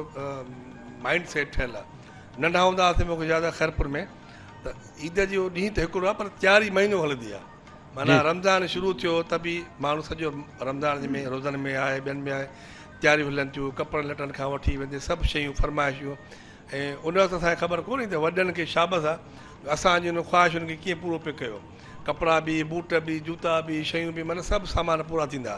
مائنڊ سيٽ ٺهيل آهي ننڍا هوندا هئاسين مون کي ياد آهي خيرپور ۾ ته عيد جو ڏينهن ته هڪڙو آهي پر تياري مهينو هلندي آهي معنيٰ رمضان شروع ٿيو ته به ماڻهو سڄو رمضان ۾ روزن ۾ آهي ٻين ۾ آهي تياريون هلن ٿيون ڪپڙن لٽن کان وٺي ويندي سڀ شيون فرمائشون ۽ ان وقت اسان کي خبر ڪونهي ته وڏن کي شابس آهي جو اسان جي ان خواهشن کي ڪيئن پورو پئي ڪيو ڪپڙا به بوٽ به جوتا به شيون به معنيٰ سڀ سامان پورا ٿيندا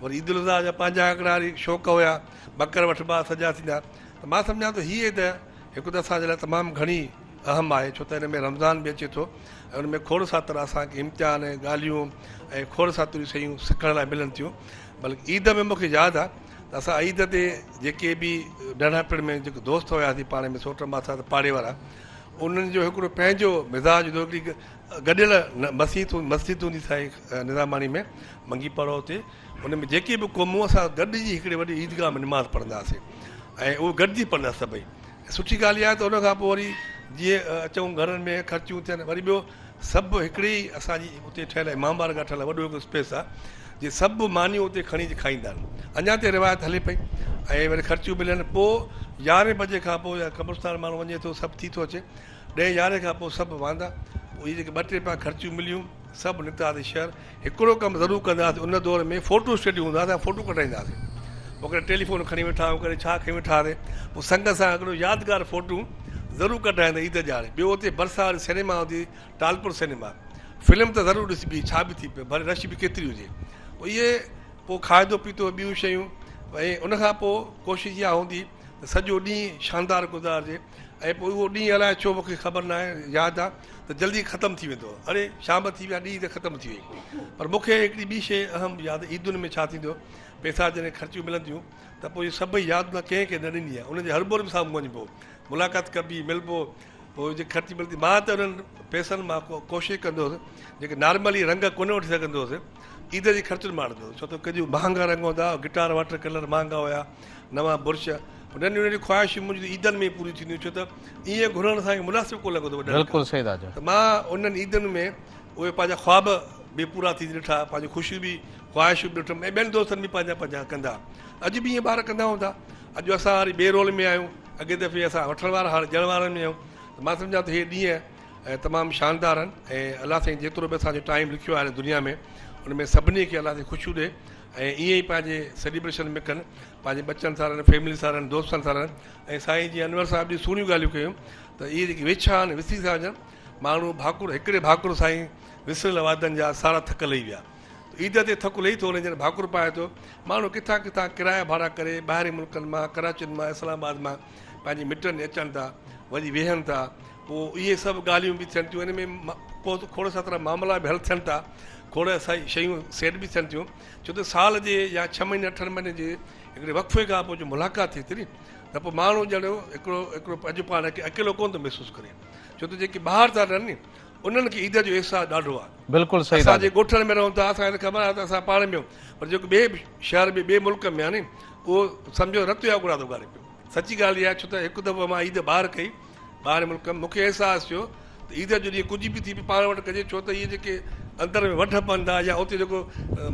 وري عيد الاضحيٰ جا پنهنجا هڪڙا وري شوق هيا ٻڪر وٺبا سڄا ٿيندا ته مان سمجهان ٿو هي عيد هڪ ته اسان جي لاء تمام گهڻي اهم آهي ڇو ته ان ۾ رمضان به اچي ٿو ۽ ان ۾ کوڙ ساتر اسان کي امتحان ۽ ڳالهيون ۽ کوڙ ساتريون شيون سکڻ لاء ملن ٿيون بلڪ عيد ۾ مون کي ياد آهي ته اسان عيد تي جيڪي به ننڍپڻ ۾ جيڪي دوست هياسين پاڻ ۾ سوٽ ماسات پاڙي وارا انهن جو هڪڙو پنهنجو مزاج هوندو هڪڙي گڏيل مسيت مسجد هوندي سائين نظاماڻي ۾ منگي پڙو تي ان ۾ جيڪي به قومون اسان گڏجي هڪڙي وڏي عيدگاهه ۾ نماز پڙهندا هئاسين ۽ اهو گڏجي پڙهندا سڀئي سٺي ڳالهه اها آهي ته ان کان پوء وري جيئن اچون گهرن ۾ خرچيون ٿين وري ٻيو سڀ هڪڙي ئي اسان جي اتي ٺهيل امام بارگاهه ٺهيل وڏو هڪ اسپيس آهي جي سڀ مانيون اتي کڻي اچي کائيندا آهن اڃا تائين روايت هلي پئي ۽ وري خرچيون ملن پوء يارهين بجي کان پوء يا قبرستان ماڻهو وڃي ٿو سڀ ٿي ٿو اچي ڏهين يارهين کان پوء سڀ واندا پوء اهي جيڪي ٻه ٽي پيا خرچيون مليون سڀ نڪتاسين شهر هڪڙو ڪم ضرور ڪندا هئاسين ان دور ۾ فوٽو اسٽيٽ هوندا هئا فوٽو ڪڍائيندا هئاسين پوء ڪڏهن ٽيليفون کڻي ويٺا آهيون ڪڏهن ڇا کڻي ويٺا هئاسين پوء سنگ سان هڪڙو يادگار فوٽو ضرور ڪڍائيندا عيد ڏياري ٻيو اتي ڀرسان واري سئنيما هوندي هئي ٽالپر سئنيما فلم ته ضرور ڏسبي ڇا به ٿي پئي ڀلي رش به ڪيتري هجي پوء اهي پوء کاڌو پيتو ٻيون شيون ۽ ان کان پوء ڪوشش اها هوندي ته سڄو ڏينهن شاندار گذارجي ۽ پوء اهو ڏينهن الائي ڇو مون کي خبر ناهي ياد آ ته جلدي ختم ٿي ويندو هو. اڙي شام ٿي ويا ڏينهن ته ختم ٿي وئي. پر مون کي هڪڙي ٻي شيء اهم ياد عيدن ۾ ڇا ٿيندو هو پئسا جڏهن خرچيون ملنديون ته پوء اهي سڀئي ياد نه ڪنهن کي نه ڏيندي آهيان ان جي هربر به سامهون وڃبو ملاقات ڪبي ملبو. پوء جيڪي خرچي ملندي مان ته انهن پئسن مان ڪوشش ڪندو هوس جيڪي نارملي رنگ ڪونه وٺي سگهندو هوس عيد جي خرچن مان آڻندو هوس ڇو ته ڪجهه مهانگا رنگ هوندا هئا گٽار واٽر ڪلر مهانگا هيا نوان برش پوء ننڍيون ننڍيون خواهشون منهنجون عيدن ۾ ئي پوريون ٿينديون ڇو ته ائين گهرڻ اسان کي مناسب ڪونه لڳندو وڏن بلڪل کان صحيح ٿا چئو. ته مان انهن عيدن ۾ اهي پنهنجا خواب به پورا ٿيندي ڏٺا پنهنجون خوشيون به خواهشون به ڏٺم ۽ ٻين دوستن به پنهنجا پنهنجا ڪندا اڄ به ائين ٻار ڪندا هوندا اڄ اسان وري ٻئي رول ۾ آهيون اڳئين دفعي اسان وٺڻ وارا هاڻي ڏيڻ وارن ۾ آهيون ته مان سمجهان ٿو هي ڏينهن ۽ تمام شاندار آهن ۽ الله سائين جيترو به اسان جو ٽائيم لکيو آهي هن دنيا ۾ ان ۾ سڀني کي الله سائين خوشيون ڏي ۽ ائين ئي پنهنجي سيليبريشن ۾ ڪن پنهنجي ٻچن سان رهن فيملي سان رهن دوستن سان رهن ۽ سائين جيئن انور صاحب جي سهڻيون ڳالهيون ڪيون ته اهي جيڪي ويڇا آهن وسري ٿا وڃن ماڻهو ڀاڪر هڪڙي ڀاڪر سان ئي وسريل وعدن جا سارا ٿڪ لهي ويا عيد تي ٿڪ لهي ٿو وڃي جڏهن ڀاڪر پائي ٿو. ماڻهو ڪٿان ڪٿان ڪرايا ڀاڙا ڪري ٻاهرين ملڪن مان ڪراچين مان اسلام آباد مان پنهنجي مٽن ڏي اچن ٿا وڃي ويهن ٿا پوء اهي سڀ ڳالهيون به ٿين ٿيون ان ۾ کوڙ ساترا معاملا به حل ٿين ٿا کوڙ شيون سيٽ به ٿين ٿيون ڇو ته سال جي يا ڇهه مهيني اٺن مهيني جي هڪڙي وقفي کان پوء جو ملاقات ٿئي ٿي ني ته پوء ماڻهو ڄڻ هڪڙو هڪڙو پنهنجو پاڻ کي اڪيلو ڪونه ٿو محسوس ڪري ڇو ته جيڪي ٻاهر ٿا رهن ني انهن کي عيد جو احساس ڏاڍو آهي. بلڪل صحيح ٿا اسان جي ڳوٺن ۾ رهون ٿا اسان کي ته خبر آهي ته اسان پاڻ ۾ آهيون پر جيڪو ٻئي شهر ۾ ٻئي ملڪ ۾ آهي ني اهو سمجهو رت جا ڳوڙها ٿو ڳاڙي پيو سچي ڳالهه اها آهي ڇو ته هڪ دفعو مان عيد ٻاهر ڪئي ٻاهرين ملڪ ۾ مون کي احساس ٿيو ته عيد جو ڏينهن ڪجهه به ٿي پئي پاڻ وٽ ڪجي ڇو ته اهي جيڪي اندر ۾ وڍ پون ٿا يا اتي جيڪو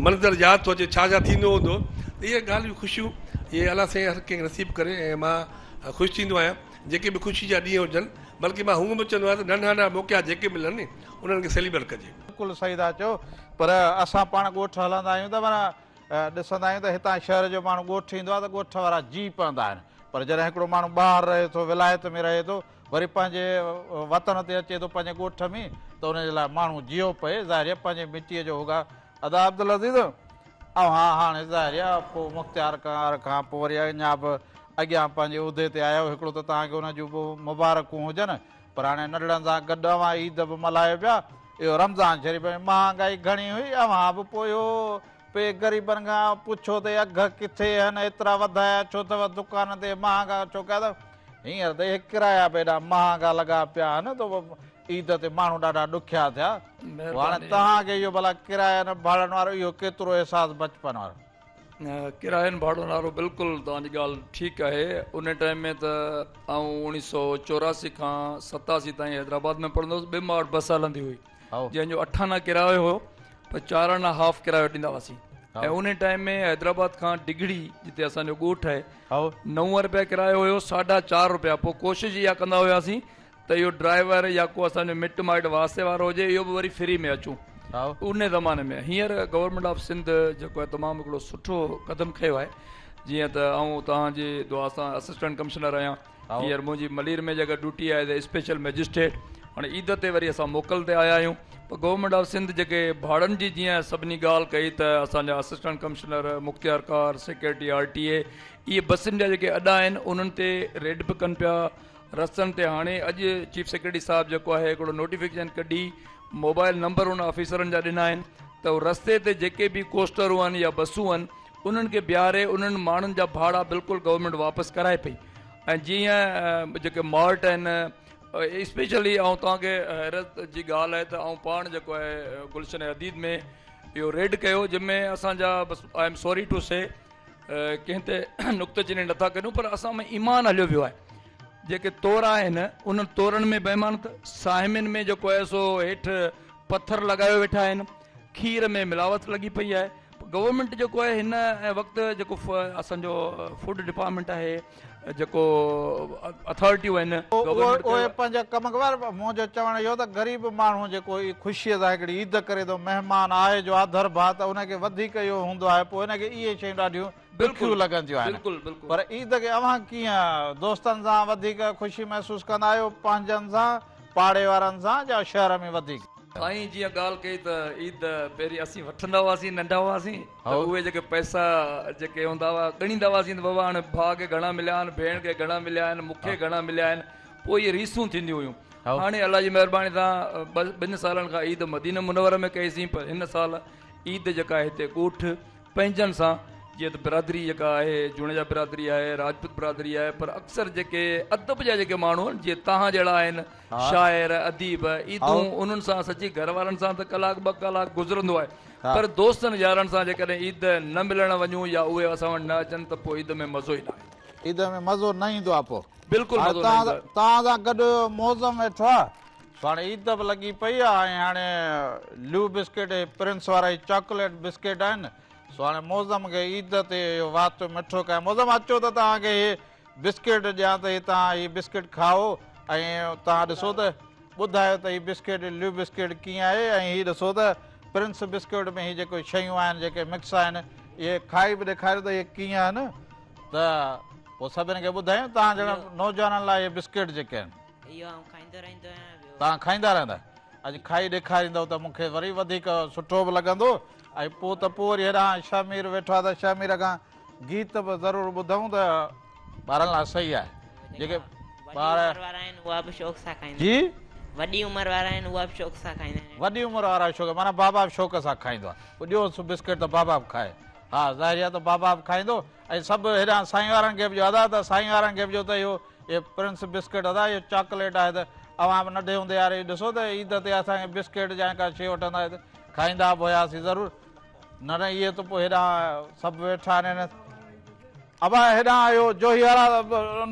منظر ياد ٿو اچي ڇا ڇا ٿيندو هوندو ته اهي ڳالهيون خوشيون اهي الله سائين هر ڪنهن کي نصيب ڪري ۽ مان خوش ٿيندو آهيان جيڪي به خوشي جا ڏينهن هجن بلڪه مان هونء به چوندو آهيان ته ننڍا ننڍا موقعا جيڪي ملن ني انهن کي سيليبريٽ ڪجي. بلڪل صحيح ٿا چئو پر اسان پاڻ ڳوٺ هلندا آهيون ته معنيٰ ڏسندا آهيون ته هتان شهر جو ماڻهو ڳوٺ ايندو آهي ته ڳوٺ وارا جي پوندا آهن پر جڏهن هڪڙو ماڻهو ٻاهر رهي ٿو ولايت ۾ رهي ٿو وري پنهنجي وطن تي اچي ٿو پنهنجي ڳوٺ ۾ ته ان جي لاء ماڻهو جيئو پئي ظاهر آهي پنهنجي مٽيء جو هوگا ادا عبدالعزيز اوهان هاڻي ظاهر آهي پوء مختيار ڪار کان پوء وري اڃا به اڳيان پنهنجي عهدي تي آيا آهيو هڪڙو ته توهان کي ان جون به مبارڪون هجن پر هاڻي ننڍڙن سان گڏ اوهان عيد به ملهايو پيا اهو رمضان شريف ۾ مهانگائي گهڻي هئي اوهان به پوء اهو پئي غريبن کان پڇو ته اگهه ڪٿي آهن ايترا وڌايا ڇو اٿو دڪان تي مهانگا ڇو ڪيا اٿو هينئر ته اهي ڪرايا به ايڏا مهانگا لڳا پيا آهن ته عيد تي ماڻهو ڏاڍا ڏکيا ٿيا. پوء هاڻي توهان کي اهو ڀلا ڪراين ڀاڙن وارو اهو ڪيترو احساس بچپن وارو. ڪراين ڀاڙن وارو بلڪل توهان جي ڳالهه ٺيڪ آهي ان ٽائيم ۾ ته آئون اوڻيهه سو 84 کان 87 تائين حيدرآباد ۾ پڙهندو هوس ٻه ماڙ بس هلندي هئي جنهن جو اٺ آنا ڪرايو هو پر چار آنا هاف ڪرايو ڏيندا هئاسين ۽ ان ٽائيم ۾ حيدرآباد کان ڊگهڙي جتي اسان جو ڳوٺ آهي 9 روپيا ڪرايو هيو ساڍا چار روپيا پوء ڪوشش اها ڪندا هياسين ته اهو ڊرائيور يا ڪو اسان جو مٽ مائٽ واسطي وارو هجي اهو به وري فري ۾ اچون ان زماني ۾ هينئر گورنمينٽ آف سنڌ جيڪو آهي تمام هڪڙو سٺو قدم کنيو آهي جيئن ته آئون توهان جي دعا سان اسسٽنٽ ڪمشنر آهيان هينئر منهنجي ملير ۾ جيڪا ڊيوٽي آهي ته اسپيشل مئجسٽريٽ هاڻي عيد تي وري اسان موڪل تي آيا آهيون پر گورنمينٽ آف سنڌ جيڪي ڀاڙن جي جيئن سڀني ڳالهه ڪئي ته اسان جا اسسٽنٽ ڪمشنر مختيارڪار سيڪريٽري آر ٽي اي اهي بسن جا جيڪي اڏا آهن انهن تي ريڊ به ڪن پيا رستن تي هاڻي اڄ چيف سيڪريٽري صاحب جيڪو آهي هڪڙو نوٽيفڪيشن ڪڍي موبائل نمبر ان آفيسرن جا ڏنا آهن ته رستي تي جيڪي به ڪوسٽرون آهن يا بسون آهن انهن کي بيهاري انهن ماڻهن جا ڀاڙا بلڪل گورنمينٽ واپس ڪرائي پئي ۽ جيئن جيڪي مارٽ آهن اسپيشلي آئون توهان کي حيرت جي ڳالهه آهي ته آئون پاڻ جيڪو آهي گلشن حديد ۾ اهو ريڊ ڪيو جنهن ۾ اسان جا بس I am sorry to سي ڪنهن تي نڪته چيني نٿا ڪريون پر اسان ۾ ايمان هليو ويو آهي جيڪي تور آهن انهن تورن ۾ بيمانت ساهمين ۾ جيڪو آهي سو هيٺ پٿر لڳايو ويٺا آهن کير ۾ ملاوت لڳي پئي آهي گورنمينٽ جيڪو آهي هن وقت جيڪو اسان جو فوڊ ڊپارٽمينٽ آهي جيڪو اٿارٽيون آهن اهي پنهنجا ڪم ڪار منهنجو چوڻ اهو ته غريب ماڻهو جيڪو خوشيء سان هڪڙي عيد ڪري ٿو مهمان آهي جو آڌر ڀاء ته ان کي وڌيڪ اهو هوندو آهي پوء ان کي اهي شيون ڏاڍيون ڏکيون لڳنديون آهن پر عيد کي اوهان ڪيئن دوستن سان وڌيڪ خوشي محسوس ڪندا آهيو پنهنجن سان پاڙي وارن سان يا شهر ۾ وڌيڪ. سائين جيئن ڳالهه ڪئي ته عيد پهرين اسين وٺندا هئاسين ننڍا هئاسين ته اهي جيڪي پئسا جيڪي هوندا هئا ڳڻيندا هئاسين ته بابا هاڻي ڀاء کي گهڻا مليا آهن ڀيڻ کي گهڻا مليا آهن مون کي گهڻا مليا آهن پوء اهي ريسون ٿينديون هيون هاڻي الله جي مهرباني سان ٻن سالن کان عيد مدينه منوره ۾ ڪئيسين پر هن سال عيد جيڪا هتي ڳوٺ پنهنجن سان جيئن ته برادري جيڪا آهي جوڻيجا برادري آهي راجپوت برادري آهي پر اڪثر جيڪي ادب جا جيڪي ماڻهو آهن جيئن توهان جهڙا آهن شاعر اديب عيدون انهن سان سچي گهر وارن سان ته ڪلاڪ ٻه ڪلاڪ گذرندو آهي پر دوستن يارن سان جيڪڏهن عيد نه ملڻ وڃون يا اهي اسان وٽ نه اچن ته پوء عيد ۾ مزو ئي نه آهي. عيد ۾ مزو نه ايندو آهي پوء. بلڪل مزو نه ايندو آهي. توهان سان گڏ معظم ويٺو آهي سو هاڻي عيد به لڳي پئي آهي ۽ هاڻي ليو بسڪيٽ هي پرنس وارا هي چاڪليٽ بسڪيٽ آهن سو هاڻي معظم کي عيد تي اهو وات مٺو ڪيان معظم اچو ته توهان کي هي بسڪيٽ ڏيان ته هي توهان هي بسڪيٽ کائو ۽ توهان ڏسو ته ٻڌايو ته هي بسڪيٽ ليو بسڪيٽ ڪيئن آهي ۽ هي ڏسو ته پرنس بسڪيٽ ۾ هي جيڪو شيون آهن جيڪي مڪس آهن اهي کائي به ڏيکاريو ته اهي ڪيئن آهن ته پوء سڀني کي ٻڌايون توهان جهڙن نوجوانن لاء اهي بسڪيٽ جيڪي آهن. اهو آئون کائيندو رهندو آهيان ٻيو. توهان کائيندا رهندا اڄ کائي ڏيکاريندؤ ته مون کي وري وڌيڪ سٺو به لڳندو ۽ پوء ته پوء وري هيڏانهن شهمير ويٺو آهي ته شهمير کان گيت به ضرور ٻڌون ته ٻارن لاء صحيح آهي جيڪي ٻار وڏي عمر وارا آهن اها به شوق سان کائيندا جي وڏي عمر وارا آهن اها به شوق سان کائيندا آهن وڏي عمر وارا شوق معنيٰ بابا به شوق سان کائيندو آهي پوء ڏيوس بسڪيٽ ته بابا به کائي ها ظاهري آهي ته بابا به کائيندو ۽ سڀ هيڏانهن سائين وارن کي به ڏيو ادا ته سائين وارن کي به ڏيو ته اهو اهي پرنس بسڪيٽ ادا اهو چاڪليٽ آهي ته اوهان به ننڍي هوندي يار اهو ڏسو ته عيد تي اسان کي بسڪيٽ يا ڪا شيء وٺندا هيا ته کائيندا به هياسين ضرور نه نه اهي ته پوء هيڏانهن سڀ ويٺا آهن ابا هيڏانهن اهو جوهي وارا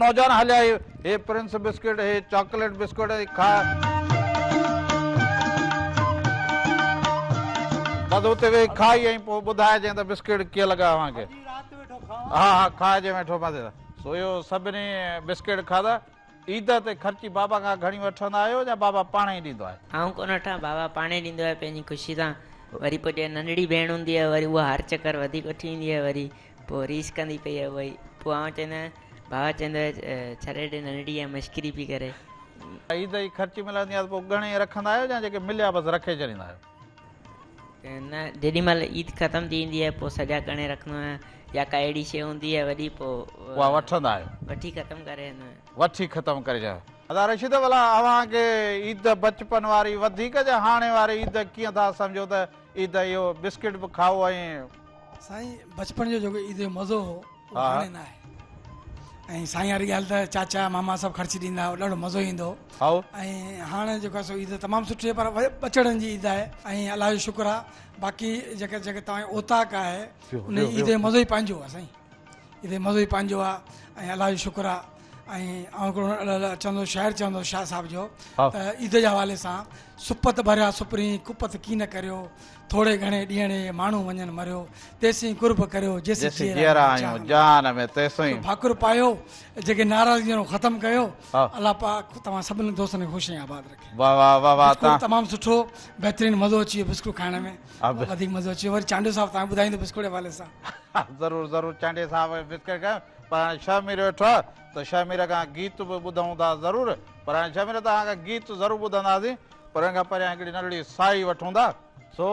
نوجوان هليا هي پرنس بسڪيٽ هي چاڪليٽ بسڪيٽ هي کاء بس اتي ويهي کائي ۽ پوء ٻڌائجين ته بسڪيٽ ڪيئن لڳا اوهان کي ها ها کائجي ويٺو مزي سان سو اهو سڀني بسڪيٽ کاڌا. عيد تي خرچي بابا کان گهڻي وٺندا آهيو يا بابا پاڻ ئي ڏيندو آهي؟ آئون ڪونه وٺان، بابا پاڻ ئي ڏيندو آهي پنهنجي خوشي سان. وري پوء جيڪا ننڍڙي ڀيڻ هوندي آهي وري اها هر چڪر وڌيڪ وٺي ايندي آهي وري پوء ريس ڪندي پئي آهي اها ئي پوء آئون چوندو آهيان بابا چوندو آهي ڇڏي ڏي ننڍڙي آهي مشڪري پئي ڪري. عيد جي خرچي ملندي آهي ته پوء ڳڻي رکندا آهيو يا جيڪي مليا بس رکي ڇڏيندا آهيو؟ نه جيڏي مهل عيد ختم ٿي ايندي آهي پوء سڄا ڳڻي رکندو آهيان يا ڪا اهڙي شيء هوندي آهي وڏي پوء اها وٺندا آهيو. وٺي ختم ڪري ويندو آهيان. وٺي ختم ڪري ڇڏيو. ادا رشيد ڀلا اوهان کي عيد بچپن واري وڌيڪ يا هاڻي واري عيد ڪيئن ٿا سمجهو ته عيد اهو بسڪٽ به کائو ۽. سائين بچپن جو جيڪو عيد جو مزو هو اهو هاڻي نه آهي ۽ سائين واري ڳالهه ته چاچا ماما سڀ خرچي ڏيندا هئا ڏاڍو مزو ايندو هو ۽ هاڻي جيڪو آهي سو عيد تمام سٺي آهي پر ٻچڙن جي عيد آهي ۽ الله جو شڪر آهي باقي جيڪا جيڪا توهان جي اوطاق آهي ان عيد جو مزو ئي پنهنجو آهي سائين عيد جو مزو ئي پنهنجو آهي ۽ الله جو شڪر آهي ۽ آئون هڪڙو چوندو شعر چوندو شاهه صاحب جو ته عيد جي حوالي سان سپت ڀريا سپرين ڪپت ڪين ڪريو ٿوري گهڻي ڏينهڙي ماڻهو وڃن مريو، تيسين قرب ڪريو، جيسين جيئرا آهيون جهان ۾، تيسين. ڀاڪر پايو، جيڪي ناراضگيون آهن ختم ڪيو، الله پاڪ توهان سڀني دوستن کي خوش ۽ آباد رکي. واه واه واه واه بسڪوٽ تمام سٺو بهترين مزو اچي ويو بسڪوٽ کائڻ ۾ وڌيڪ مزو اچي ويو وري چانڊيو صاحب توهان ٻڌائيندو بسڪوٽ جي حوالي سان. ضرور ضرور چانڊيي صاحب بسڪوٽ کايو پر هاڻي شهمير ويٺو آهي ته شهمير کان گيت به ٻڌون ٿا ضرور پر هاڻي شهمير توهان کان گيت ضرور ٻڌنداسين پر ان کان پهريان هڪڙي ننڍڙي ساهي وٺون ٿا. سو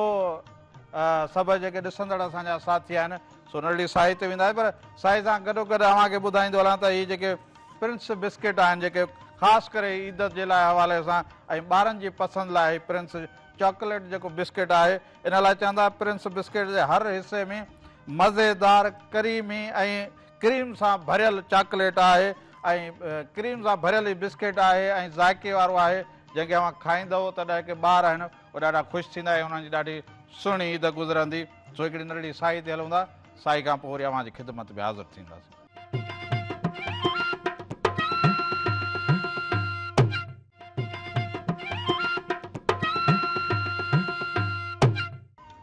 سڀ جيڪي ڏسندڙ اسان جا ساٿي آهن سو ننڍڙي ساهي تي وينداسين پر ساهي سان گڏو گڏ اوهان کي ٻڌائيندو هلان ته هي جيڪي پرنس بسڪيٽ آهن جيڪي خاص ڪري عيد جي لاء حوالي سان ۽ ٻارن جي پسند لاء هي پرنس چاڪليٽ جيڪو بسڪيٽ آهي ان لاء چوندا پرنس بسڪيٽ جي هر حصي ۾ مزيدار ڪريمي ۽ ڪريم سان ڀريل چاڪليٽ آهي ۽ ڪريم سان ڀريل هي بسڪيٽ آهي ۽ ذائقي وارو آهي جنهن کي اوهان کائيندؤ ته جيڪي ٻار آهن اهي ڏاڍا خوش ٿيندا ۽ انهن جي ڏاڍي سهڻي عيد گذرندي. سو هڪڙي ننڍڙي ساهي تي هلون ٿا، ساهي کان پوء وري اوهان جي خدمت ۾ حاضر ٿينداسين.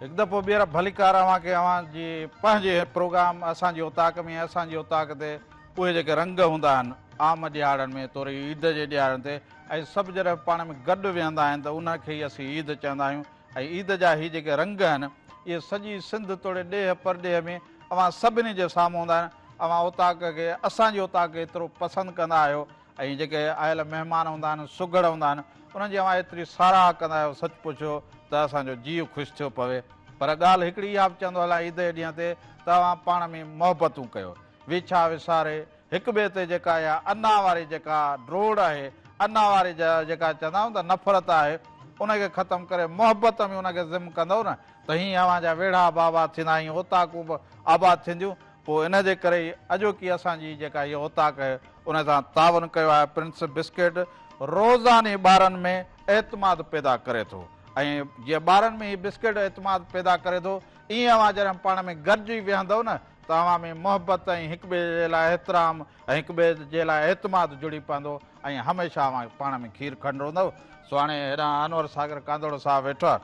هڪ دفعو ٻيهر ڀليڪار اوهان کي اوهان جي پنهنجي پروگرام اسان جي اوطاق ۾ اسان جي اوطاق تي اهي جيڪي رنگ هوندا آهن عام ڏهاڙن ۾ توڙي عيد جي ڏهاڙن تي ۽ سڀ جڏهن پاڻ ۾ گڏ ويهندا آهن ته ان کي ئي اسين عيد چوندا آهيون ۽ عيد جا هي جيڪي رنگ آهن اهي سڄي سنڌ توڙي ڏيهه پرڏيهه ۾ اوهان سڀني جي سامهون هوندا آهن. اوهان اوطاق کي اسان جي اوطاق کي ايترو پسند ڪندا آهيو ۽ جيڪي آيل مهمان هوندا آهن سگهڙ هوندا آهن انهن جي اوهان ايتري ساراهه ڪندا آهيو سچ پڇو ته اسان جو جيء خوش ٿيو پوي پر ڳالهه هڪڙي اها به چوندو هلان عيد جي ڏينهن تي ته اوهان پاڻ ۾ محبتون ڪيو ويڇا وساري هڪ ٻئي تي جيڪا اها انا واري جيڪا ڊوڙ آهي، انا واري جيڪا چوندا آهيون ته نفرت آهي، ان کي ختم ڪري محبت ۾ ان کي ضم ڪندؤ نه ته هي اوهان جا ويڙها به آباد ٿيندا ۽ اوطاقون به آباد ٿينديون. پوء ان جي ڪري ئي اڄوڪي اسان جي جيڪا هيء اوطاق آهي ان سان تعاون ڪيو آهي. پرنس بسڪيٽ روزاني ٻارن ۾ اعتماد پيدا ڪري ٿو ۽ جيئن ٻارن ۾ هي بسڪيٽ اعتماد پيدا ڪري ٿو ائين اوهان جڏهن پاڻ ۾ گڏجي ويهندؤ نه ته اوهان ۾ محبت ۽ هڪ ٻئي جي لاء احترام ۽ هڪ ٻئي جي لاء اعتماد جڙي پوندو ۽ هميشه اوهان پاڻ ۾ کير کنڊ هوندؤ. سو هاڻي هيڏانهن انور ساگر ڪانڌڙو صاحب ويٺو آهي.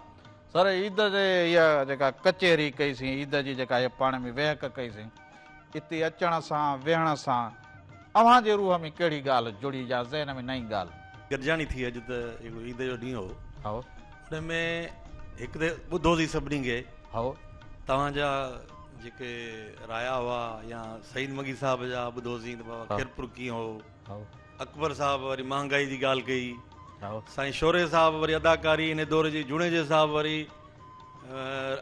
سر عيد جي هيء جيڪا ڪچهري ڪئي سين، عيد جي جيڪا هيء پاڻ ۾ ويهڪ ڪئي سين، اتي اچڻ سان ويهڻ سان اوهان جي روح ۾ ڪهڙي ڳالهه جڙي يا ذهن ۾ نئين ڳالهه؟ گڏجاڻي ٿي اڄ ته هڪڙو عيد جو ڏينهن هو. هائو. ان ۾ هڪ ته ٻڌوسين سڀني کي. هائو. توهان جا جيڪي رايا هئا يا سعيد منگي صاحب جا ٻڌوسين ته بابا خيرپور ڪيئن هو. هائو. اڪبر صاحب وري مهانگائي جي ڳالهه ڪئي. سائين شوري صاحب وري اداڪاري ان دور جي جوڻيجي صاحب وري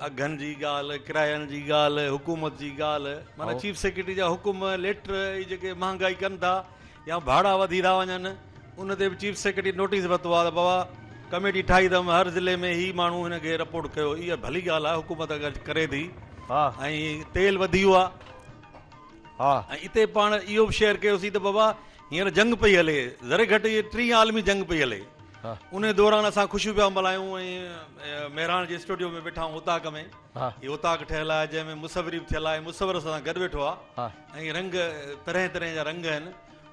اگهن جي ڳالهه ڪراين جي ڳالهه حڪومت جي ڳالهه معنيٰ چيف سيڪريٽري جا حڪم ليٽر اهي جيڪي مهانگائي ڪن ٿا يا ڀاڙا وڌي ٿا وڃن ان تي به چيف سيڪريٽري نوٽيس ورتو آهي ته بابا ڪميٽي ٺاهي اٿم هر ضلعي ۾ هي ماڻهو هن کي رپورٽ ڪيو اها ڀلي ڳالهه آهي حڪومت اگر ڪري ٿي ۽ تيل وڌي ويو آهي ۽ اتي پاڻ اهو به شيئر ڪيوسين ته بابا هينئر جنگ پئي هلي، ذري گهٽ هيء ٽين عالمي جنگ پئي هلي. انهي دوران اسان خوشيون پيا ملهايون ۽ مهراڻ جي اسٽوڊيو ۾ ويٺا آهيون اوطاق ۾. هي اوطاق ٺهيل آهي جنهن ۾ مصوري به ٿيل آهي. مصور اسان سان گڏ ويٺو آهي ۽ رنگ طرح طرح جا رنگ آهن.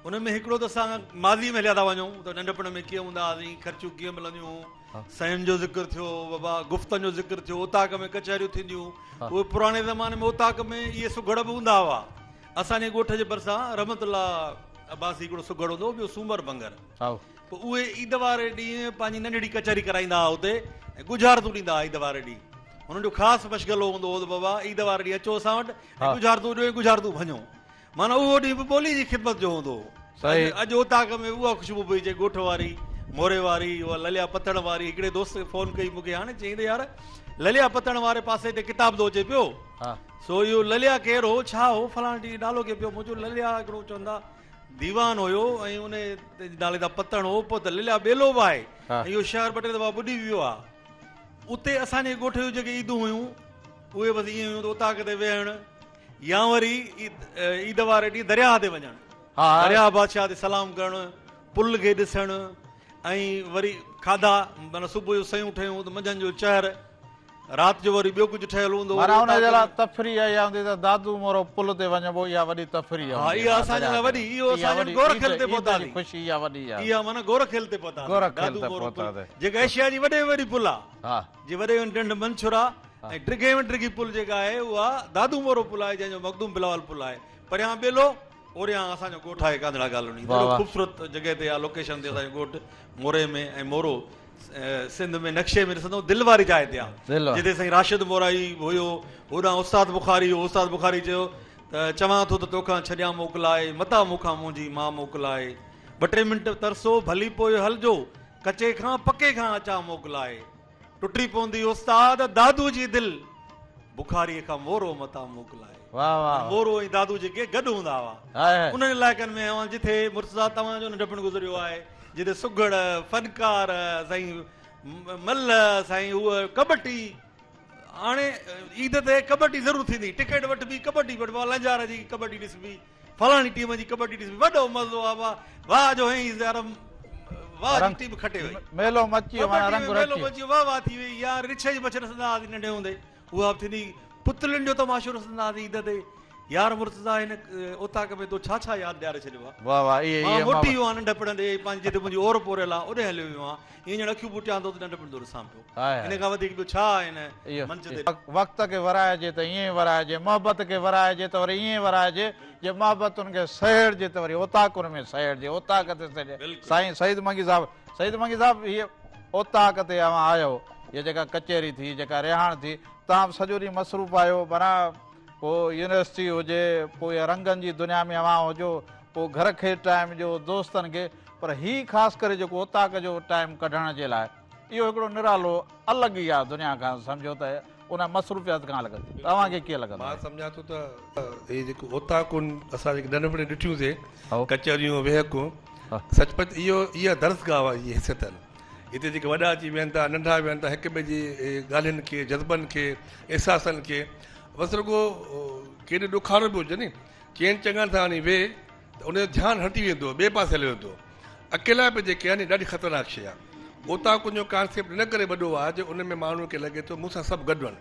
ان ۾ هڪڙو ته اسان ماضي ۾ هليا ٿا وڃون ته ننڍپڻ ۾ ڪيئن هوندا هئاسين، خرچيون ڪيئن ملنديون هيون، سين جو ذڪر ٿيو، بابا گفتن جو ذڪر ٿيو، اوطاق ۾ ڪچهريون ٿينديون. اهي پراڻي زماني ۾ اوطاق ۾ اهي سگهڙ به هوندا هئا. اسان جي ڳوٺ جي ڀرسان رحمت الله عباسي هڪڙو سگهڙ هوندو هو ٻيو سومر ڀنگر. پوء اهي عيد واري ڏينهن پنهنجي ننڍڙي ڪچهري ڪرائيندا هئا اتي ۽ ڳجهارتون ڏيندا هئا عيد واري ڏينهن. هنن جو خاص مشغلو هوندو هو ته بابا عيد واري ڏينهن اچو اسان وٽ ۽ ڳجهارتون ڏيو ۽ ڳجهارتون ڀڃو. معنيٰ اهو ڏينهن به ٻولي جي خدمت جو هوندو هو. اڄ اوطاق ۾ اها خوشبو پئي اچي ڳوٺ واري، موري واري، اها لليا پتڻ واري. هڪڙي دوست فون ڪئي مون کي هاڻي چيائين ته يار لليا پتڻ واري پاسي تي ڪتاب ٿو اچي پيو. سو اهو لليا ڪير هو ڇا هو فلاڻي ٽي نالو ڪيئن پيو؟ مون چيو لليا هڪڙو چوندا ديوان هيو ۽ ان جي نالي تان پتڻ هو پوء ته لليا ٻيلو به آهي ۽ اهو شهر ٻه ٽي دفعا ٻڏي ويو آهي. اتي اسان جي ڳوٺ جون جيڪي عيدون هيون اهي بس ائين هيون ته اوطاق تي ويهڻ يا وري عيد واري ڏينهن درياهه تي وڃڻ درياهه بادشاهه تي سلام ڪرڻ پل کي ڏسڻ ۽ وري کاڌا معنيٰ صبح جو سيون ٺهيون ته منجهند جو چهر رات جو وري ٻيو ڪجهه ٺهيل هوندو هو. معنيٰ ان جي لاء تفريح اها هوندي ته دادو مورو پل تي وڃبو اها وڏي تفريح هوندي. ها اها اسان جي لاء وڏي اهو اسان ڄڻ گورکيل تي پهتاسين. خوشي اها وڏي آهي. اها معنيٰ گورکيل تي پهتاسين. گورکيل تي پهتاسين. جيڪا ايشيا جي وڏي ۾ وڏي پل آهي. ها. جي وڏي ۾ ڍنڍ منڇر آهي ۽ ڊگهي ۾ ڊگهي پل جيڪا آهي اها دادو مورو پل آهي جنهن جو مخدوم بلاول پل آهي. پريان ٻيلو اوريان اسان جو ڳوٺ آهي ڪانڌڙا ڪالوني. ڏاڍو خوبصورت جڳهه تي آهي لوڪيشن تي اسان جو ڳوٺ موري ۾ ۽ مورو سنڌ ۾ نقشي ۾ ڏسندو دل واري جاء تي آ جتي سائين راشد مورائي هيو هوڏانهن استاد بخاري هيو استاد بخاري چيو ته چوان ٿو ته توکان ڇڏيان موڪلائي متان مون کان منهنجي ماء موڪلائي ٻه ٽي منٽ ترسو ڀلي پوء هلجو ڪچي کان پڪي کان اچان موڪلائي ٽٽي پوندي استاد دادو جي دل بخاري کان مورو متان موڪلائي مورو ۽ دادو جيڪي گڏ هوندا هئا انهن علائقن ۾ اوهان جتي مرتضيٰ توهان جو ننڍپڻ گذريو آهي جتي سگهڙ فنڪار سائين ملهه سائين هوء ڪٻٽي هاڻي عيد تي ڪٻٽي ضرور ٿيندي ٽڪيٽ وٺبي ڪٻٽي وٺبا لنجار جي ڪٻٽي ڏسبي فلاڻي ٽيم جي ڪٻڊي ڏسبي وڏو مزو آ واهه جو هئين يار واهه جي ٽيم کٽي وئي ميلو مچي ويو معنيٰ رنگ رچي ميلو مچي ويو واهه واهه ٿي وئي يار رڇ جي بڇ ڏسندا هئاسين ننڍي هوندي اها به ٿيندي پتلين جو تماشو ڏسندا هئاسين عيد تي يار مرتضيٰ هن اوطاق ۾ تو ڇا ڇا ياد ڏياري ڇڏيو آ واهه واهه اهي مان موٽي ويو آهيان ننڍپڻ ڏي پنهنجي جتي منهنجي اور پوريل آ اوڏي هليو ويو آهيان ائين ڄڻ اکيون ٻوٽيان ٿو ته ننڍپڻ ٿو ڏسان پيو. ان کان وڌيڪ ٻيو ڇا آهي هن منچ تي. وقت کي ورائجي ته ائين ورائجي، محبت کي ورائجي ته وري ائين ورائجي، جي محبتن کي سهيڙجي ته وري اوطاقن ۾ سهيڙجي، اوطاق تي سهيڙجي. سائين سعيد منگي صاحب، سعيد منگي صاحب هيء اوطاق تي اوهان آيو، هيء جيڪا ڪچهري ٿي، جيڪا رهاڻ ٿي، توهان به سڄو ڏينهن مصروف آهيو، معنيٰ پوء يونيورسٽي هجي، پوء رنگن جي دنيا ۾ اوهان هجو، پوء گهر کي ٽائيم ڏيو، دوستن کي، پر هي خاص ڪري جيڪو اوطاق جو ٽائيم ڪڍڻ جي لاء اهو هڪڙو نرالو الڳ ئي آهي دنيا کان سمجهو ته ان مصروفيات کان الڳ ته اوهان کي ڪيئن لڳندو مان آهي؟ سمجهان ٿو ته هي جيڪو اوطاقون اسان جيڪي ننڍپڻ ۾ ڏٺيون سي ڪچهريون ويهڪون سچ پچ اهو اها درسگاهه جي حيثيت آهن. هتي جيڪي وڏا اچي ويهن ٿا، ننڍا ويهن ٿا، هڪ ٻئي جي ڳالهين کي، جذبن کي، احساسن کي بس رڳو ڪيڏو ڏکارو به هجي ني، چئن چڱن سان وڃي ويهه ته ان جو ڌيان هٽي ويندو، ٻئي پاسي هليو ويندو. اڪيلائپ جيڪي آهي ني ڏاڍي خطرناڪ شيء آهي. اوطاقن جو ڪانسيپٽ ان ڪري وڏو آهي جو ان ۾ ماڻهوء کي لڳي ٿو مون سان سڀ گڏ آهن.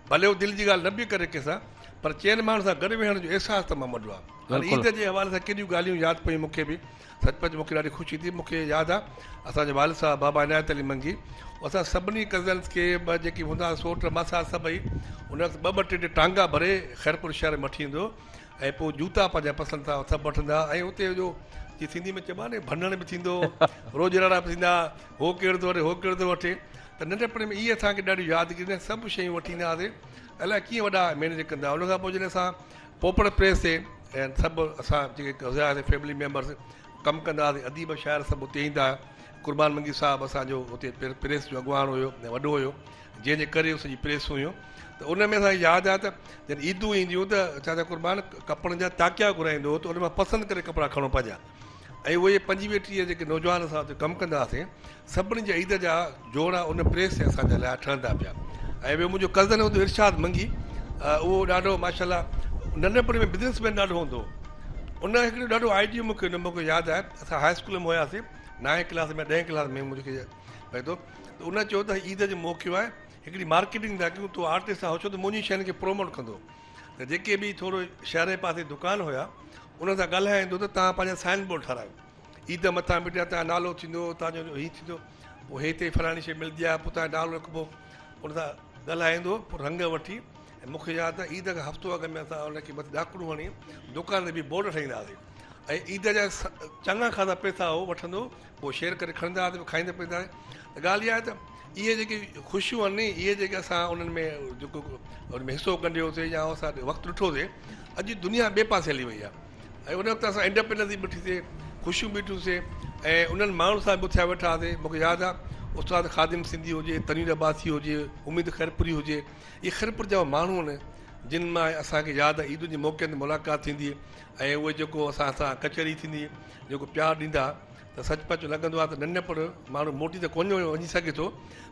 ڀلي هو دل جي ڳالهه نه به ڪري ڪنهن سان پر چئن ماڻهن سان گڏ ويهڻ جو احساس تمام وڏو آهي. هاڻي عيد جي حوالي سان ڪيڏيون ڳالهيون ياد پيون مون کي به سچ پچ مون کي ڏاڍي خوشي ٿي. مون کي ياد آهي اسان جو والد صاحب بابا عنايت علي منگي اسان سڀني ڪزنس کي ٻه جيڪي هوندا هئا سوٽ ماسا سڀئي ان وقت ٻه ٻه ٽي ٽي ٽانگا ڀري خيرپور شهر ۾ وٺي ايندو هو ۽ پوء جوتا پنهنجا پسند سان سڀ وٺندا ۽ اتي جو جي سنڌي ۾ چئبو آهي نه ڀنڻ به ٿيندو هو روڄ راڙا به ٿيندا هو ڪهڙو ٿو وٺي هو ڪهڙو ٿو وٺي ته ننڍپڻ ۾ اهي اسان کي ڏاڍيون يادگيريون سڀ شيون وٺي ايندا هئاسين الائي ڪيئن وڏا مينيج ڪندا هئا ان کان پوء جڏهن اسان پوپٽ پريس تي ۽ سڀ اسان جيڪي هياسين فيملي ميمبرس ڪم ڪندا هئاسين اديب شاعر سڀ اتي ايندا هئا قربان منگي صاحب اسان جو اتي پريس جو اڳواڻ هيو ۽ وڏو هيو جنهن جي ڪري سڄي پريس هيون ته ان ۾ اسان کي ياد آهي ته جڏهن عيدون اينديون ته چاچا قربان ڪپڙن جا تاڪيا گهرائيندو هو ته ان مان پسند ڪري ڪپڙا کڻو پنهنجا ۽ اهي 25 30 جيڪي نوجوان اسان اتي ڪم ڪندا هئاسين سڀني جا عيد جا جوڙا ان پريس تي اسان جا لاء ٺهندا پيا ۽ ٻيو منهنجو ڪزن هوندو ارشاد منگي اهو ڏاڍو ماشاء الله ننڍپڻ ۾ بزنس مين ڏاڍو هوندو هو ان هڪڙو ڏاڍو آئيڊيو مون کي مون کي ياد آهي اسان هاء اسڪول ۾ هياسين نائين ڪلاس ۾ ڏهين ڪلاس ۾ مون کي پئي ٿو ته ان چيو ته عيد جو موقعو آهي هڪڙي مارڪيٽنگ ٿا ڪيون تون آرٽسٽ آهين ڇو ته منهنجي شين کي پروموٽ ڪندو ته جيڪي به ٿورو شهر جي پاسي دڪان هيا انهن سان ڳالهائيندو ته توهان پنهنجا سائن بورڊ ٺهرايو عيد مٿان بيٺا توهان نالو ٿيندو توهان جو هي ٿيندو پوء هتي فلاڻي شي ملندي آهي پوء توهان جو نالو رکبو ان سان ڳالهائيندو پوء رنگ وٺي ۽ مون کي ياد آهي عيد کان هفتو اڳ ۾ اسان ان کي مٿي ڏاڪڻون هڻي دڪان تي بيهي بورڊ ٺاهيندا هئاسين ۽ عيد جا چڱا خاصا پئسا هو وٺندو پوء شيئر ڪري کڻندا هئاسين پوء کائيندا پيئندا هئاسين ته ڳالهه اها آهي ته اهي جيڪي خوشيون آهن ني اهي جيڪي اسان انهن ۾ جيڪو ان ۾ حصو ڳنڍيوسي يا اسان وقت ڏٺوسي اڄ دنيا ٻئي پاسي هلي وئي آهي ۽ ان وقت اسان انڊيپنڊنس به ڏٺيسي خوشيون به ڏٺيونسي ۽ انهن ماڻهن سان به اٿيا ويٺا هئاسي مون کي ياد آهي استاد خادم سنڌي هجي تنوير عباسي هجي اميد خيرپوري هجي اهي خيرپور جا ماڻهو آهن جن مان اسان کي ياد آهي عيدن جي موقعن تي ملاقات ٿيندي ۽ اهي جيڪو اسان سان ڪچهري ٿيندي جيڪو پيار ڏيندا ته سچ پچ لڳندو آهي ته ننڍپڻ ماڻهو موٽي ته ڪونه وڃي سگهي ٿو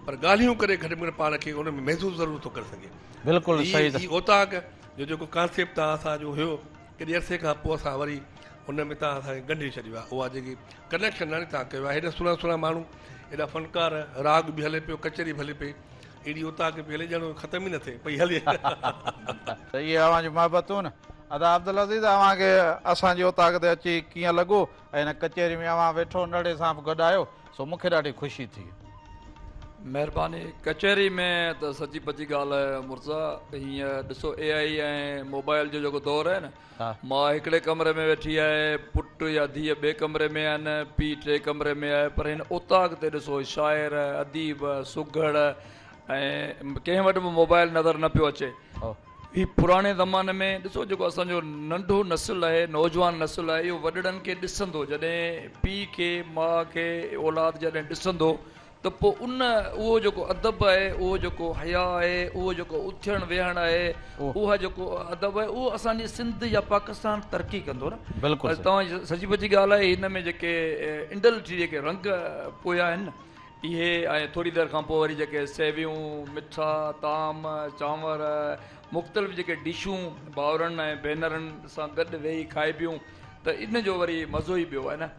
پر ڳالهيون ڪري گهٽ ۾ گهٽ پاڻ کي ان ۾ محسوس ضرور ٿو ڪري سگهي. بلڪل صحيح. هي اوطاق جو جيڪو ڪانسيپٽ توهان اسان جو هيو ڪيڏي عرصي کان پوء اسان وري ان ۾ توهان اسان کي ڳنڍي ڇڏيو آهي اها جيڪي ڪنيڪشن آهي توهان ڪيو آهي هيڏا سهڻا سهڻا ماڻهو هيڏا فنڪار راڳ به هلي پيو ڪچهري به هلي پئي اهڙي اوطاق به هلي ڄڻ ختم ئي نه ٿئي پئي هلي. ته اهي اوهان جون محبتون. ادا عبدالعزيز اوهان کي اسان جي اوطاق تي اچي ڪيئن لڳو ۽ هن ڪچهري ۾ اوهان ويٺو نڙي سان به گڏ آهيو سو مون کي ڏاڍي خوشي ٿي. مهرباني ڪچهري ۾ ته سچي پچي ڳالهه آهي مرتضيٰ هينئر ڏسو اي آئي ۽ موبائل جو جيڪو دور آهي نه ماء هڪڙي ڪمري ۾ ويٺي آهي پٽ يا ڌيء ٻئي ڪمري ۾ آهن پيء ٽئين ڪمري ۾ آهي پر هن اوطاق تي ڏسو شاعر اديب سگهڙ ۽ ڪنهن وٽ به موبائل نظر نه پيو اچي هي پراڻي زماني ۾ ڏسو جيڪو اسان جو ننڍو نسل آهي نوجوان نسل آهي اهو وڏڙن کي ڏسندو جڏهن پيء کي ماء کي اولاد جڏهن ڏسندو ته پوء ان اهو جيڪو ادب آهي اهو جيڪو حياء آهي اهو جيڪو اٿڻ ويهڻ آهي اها جيڪو ادب آهي اهو اسان جي سنڌ يا پاڪستان ترقي ڪندو نه بلڪل توهان جي سچي پچي ڳالهه آهي هن ۾ جيڪي انڊلٺ جيڪي رنگ پويا آهن نه اهي ۽ ٿوري دير کان پوء وري جيڪي سيويون، مٺا، طعام، چانور، مختلف جيڪي ڊشون ڀائرن ۽ ڀينرن سان گڏ ويهي کائبيون ته ان جو وري مزو ئي ٻيو آهي نه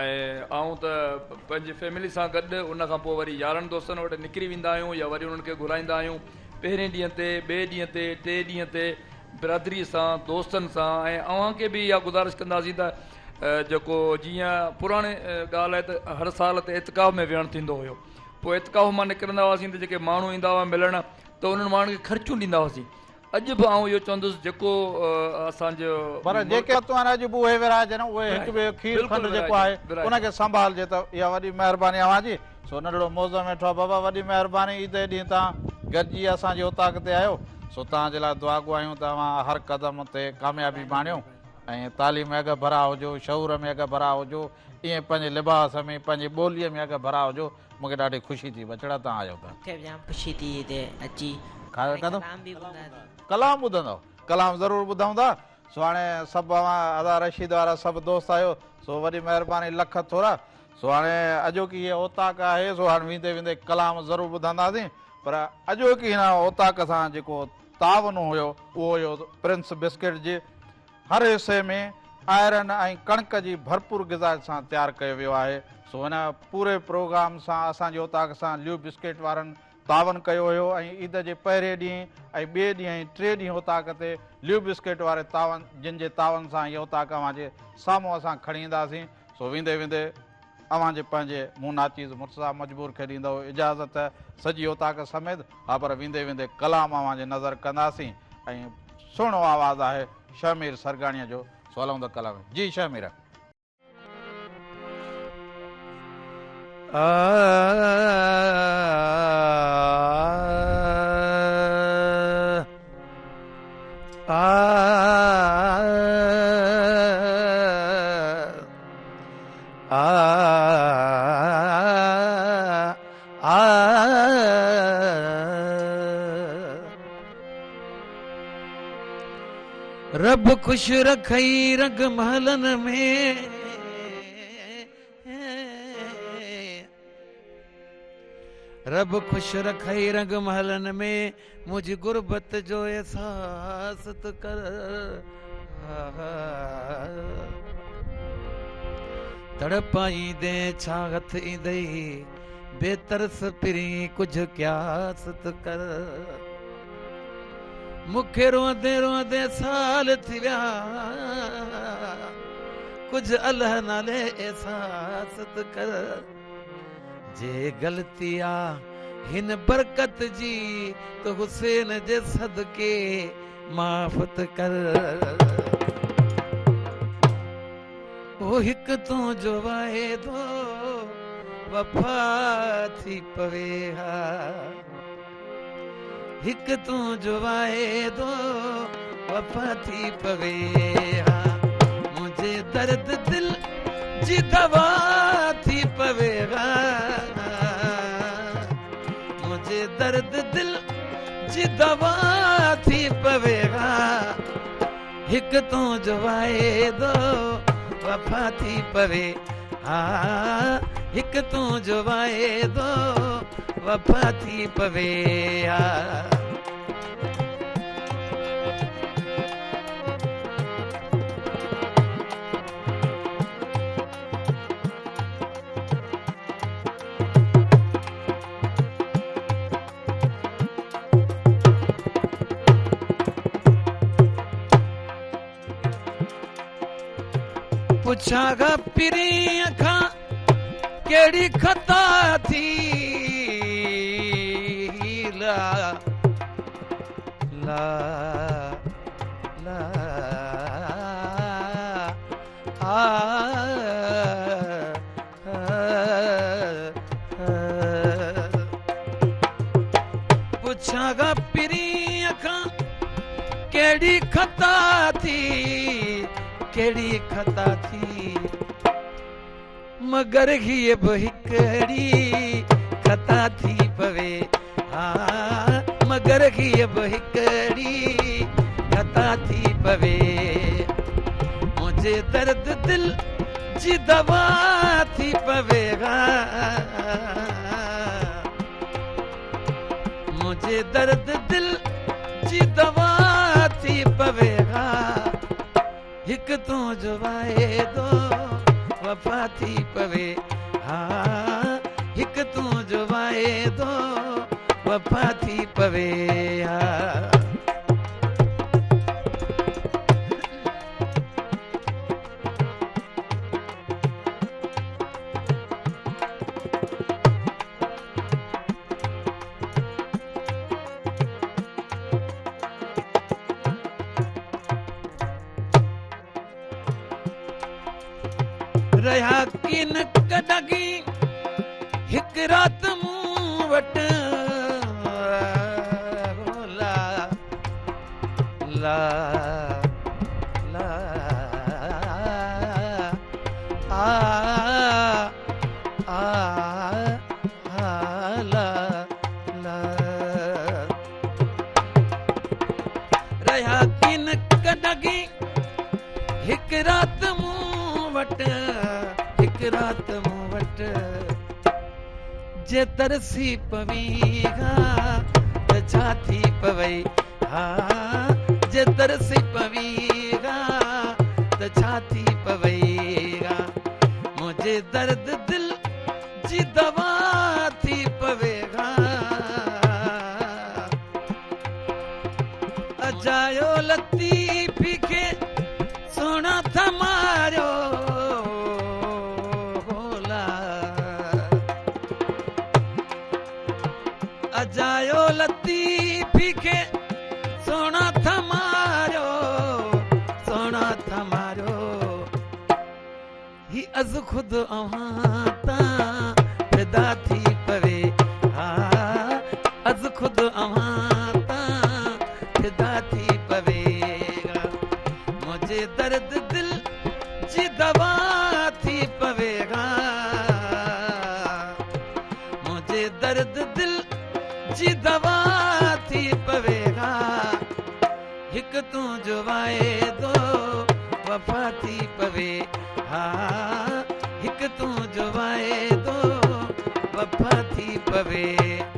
۽ آئون ته پنهنجي فيملي سان گڏ ان کان پوء وري يارن دوستن وٽ نڪري ويندا آهيون يا وري انهن کي گهرائيندا آهيون پهرين ڏينهن تي ٻئي ڏينهن تي ٽئين ڏينهن تي برادري سان دوستن سان ۽ اوهان کي به اها گذارش ڪنداسين ته جيڪو جيئن پراڻي ڳالهه آهي ته هر سال تي اعتڪاف ۾ ويهڻ ٿيندو هيو پوء اعتڪاف مان نڪرندا هئاسين ته جيڪي ماڻهو ايندا هئا ملڻ ته انهن ماڻهن کي خرچيون ڏيندا هئاسين اڄ به آئون اهو چوندس جيڪو اسان جو پر جيڪي تون اڄ به اهي ورهائجن اهي هڪ ٻئي جو کير کنڊ جيڪو آهي ان کي سنڀالجي ته اها وڏي مهرباني اوهان جي سو ننڍڙو معظم ويٺو آهي بابا وڏي مهرباني عيد جي ڏينهن توهان گڏجي اسان جي اوطاق تي آيو سو توهان جي لاء دعاگو آهيون ته اوهان هر قدم تي ڪاميابي ماڻيو ۽ تعليم ۾ اڳڀرا هجو، شعور ۾ اڳڀرا هجو، ائين پنهنجي لباس ۾، پنهنجي ٻوليء ۾ اڳڀرا هجو، مون کي ڏاڍي خوشي ٿي ٻچڙا توهان آيو ته. مون کي به جام خوشي ٿي هتي اچي. کايو ڪلام به ٻڌنداسين. ڪلام ٻڌندؤ؟ ڪلام ضرور ٻڌون ٿا. سو هاڻي سڀ اوهان ادا رشيد وارا سڀ دوست آهيو، سو وڏي مهرباني لک ٿورا. سو هاڻي اڄوڪي هيء اوطاق آهي سو هاڻي ويندي ويندي ڪلام ضرور ٻڌنداسين پر اڄوڪي هن اوطاق سان جيڪو تعاون هيو اهو هيو پرنس بسڪيٽ جي هر حصي ۾ آئرن ۽ ڪڻڪ جي ڀرپور غذا سان تيار ڪيو ويو آهي سو هن پوري پروگرام سان اسان جي اوطاق سان ليو بسڪيٽ وارن تعاون ڪيو هيو ۽ عيد جي پهرين ڏينهن ۽ ٻئي ڏينهن ۽ ٽئين ڏينهن اوطاق تي ليو بسڪيٽ واري تعاون جن جي تعاون سان هيء اوطاق اوهان جي سامهون اسان کڻي اينداسين سو ويندي ويندي اوهان جي پنهنجي مون ناچيز مرتضيٰ مجبور کي ڏيندؤ اجازت سڄي اوطاق سميت ها پر ويندي ويندي ڪلام اوهان جي نظر ڪنداسين ۽ سهڻو آواز آهي شهمير سرگاڻيء جو سو هلون ٿا ڪلام جي شهمير. رب خوش رکئي رنگ محلن ۾. رب خوش رکئي رنگ محلن ۾، منهنجي غربت جو احساس ته ڪر. تڙپائيندين ڇا هٿ ايندئي، بي ترس پرين ڪجهه قياس ته ڪر. مون کي روئندي روئندي سال ٿي ويا، ڪجهه الله نالي احساس ته ڪر. جي غلطي آ هن برڪت جي ته حسين جي صدقي معاف ته ڪر. او هڪ تنهنجو واعدو وفا ٿي پوي ها. هڪ تنهنجو واعدو وفا ٿي پوي ها. منهنجي درد دل جي دوا ٿي پوي ها. منهنجي درد دل جي دوا ٿي پوي ها. هڪ تنهنجو واعدو وفا ٿي پوي ها. هڪ تنهنجو واعدو وفا ٿي پوي ها. پڇان ها پرينء کان ڪهڙي خطا ٿي لا لا لا آ پڇان ها پرينء کان ڪهڙي خطا ٿي، ڪهڙي خطا ٿي، مگر هيء به هڪڙي خطا ٿي پوي ها، مگر هيء به هڪڙي خطا ٿي پوي، منهنجي درد دل جي دوا ٿي پوي ها، منهنجي درد دل جي دوا ٿي پوي ها، هڪ تنهنجو واعدو وفا ٿي پوي ها، هڪ تنهنجو واعدو وفا ٿي پوي ها. رهيا ڪين ڪڏهن هڪ رات مون وٽ لا لا لا آ آ لا لا رهيا ڪين ڪڏهن هڪ رات مون وٽ، هڪ رات مون وٽ. وٽ جي ترسي پوين ها ته ڇا ٿي پوي ها جي ترسي پوين ها ته ڇا ٿي پوي ها منهنجي درد دل جي دوا ٿي پوي ها اجايو لطيفي کي سهڻا ٿا ماريو اجايو لطيفي کي سهڻا ٿا ماريو سهڻا ٿا ماريو هي از خود اوهان تان فدا ٿي پوي ها از خود اوهان تان فدا ٿي پوي ها منهنجي درد دل جي دوا ٿي پوي ها منهنجي درد دل جي دوا ٿي پوي ها هڪ تنهنجو واعدو وفا ٿي پوي ها هڪ تنهنجو واعدو وفا ٿي پوي.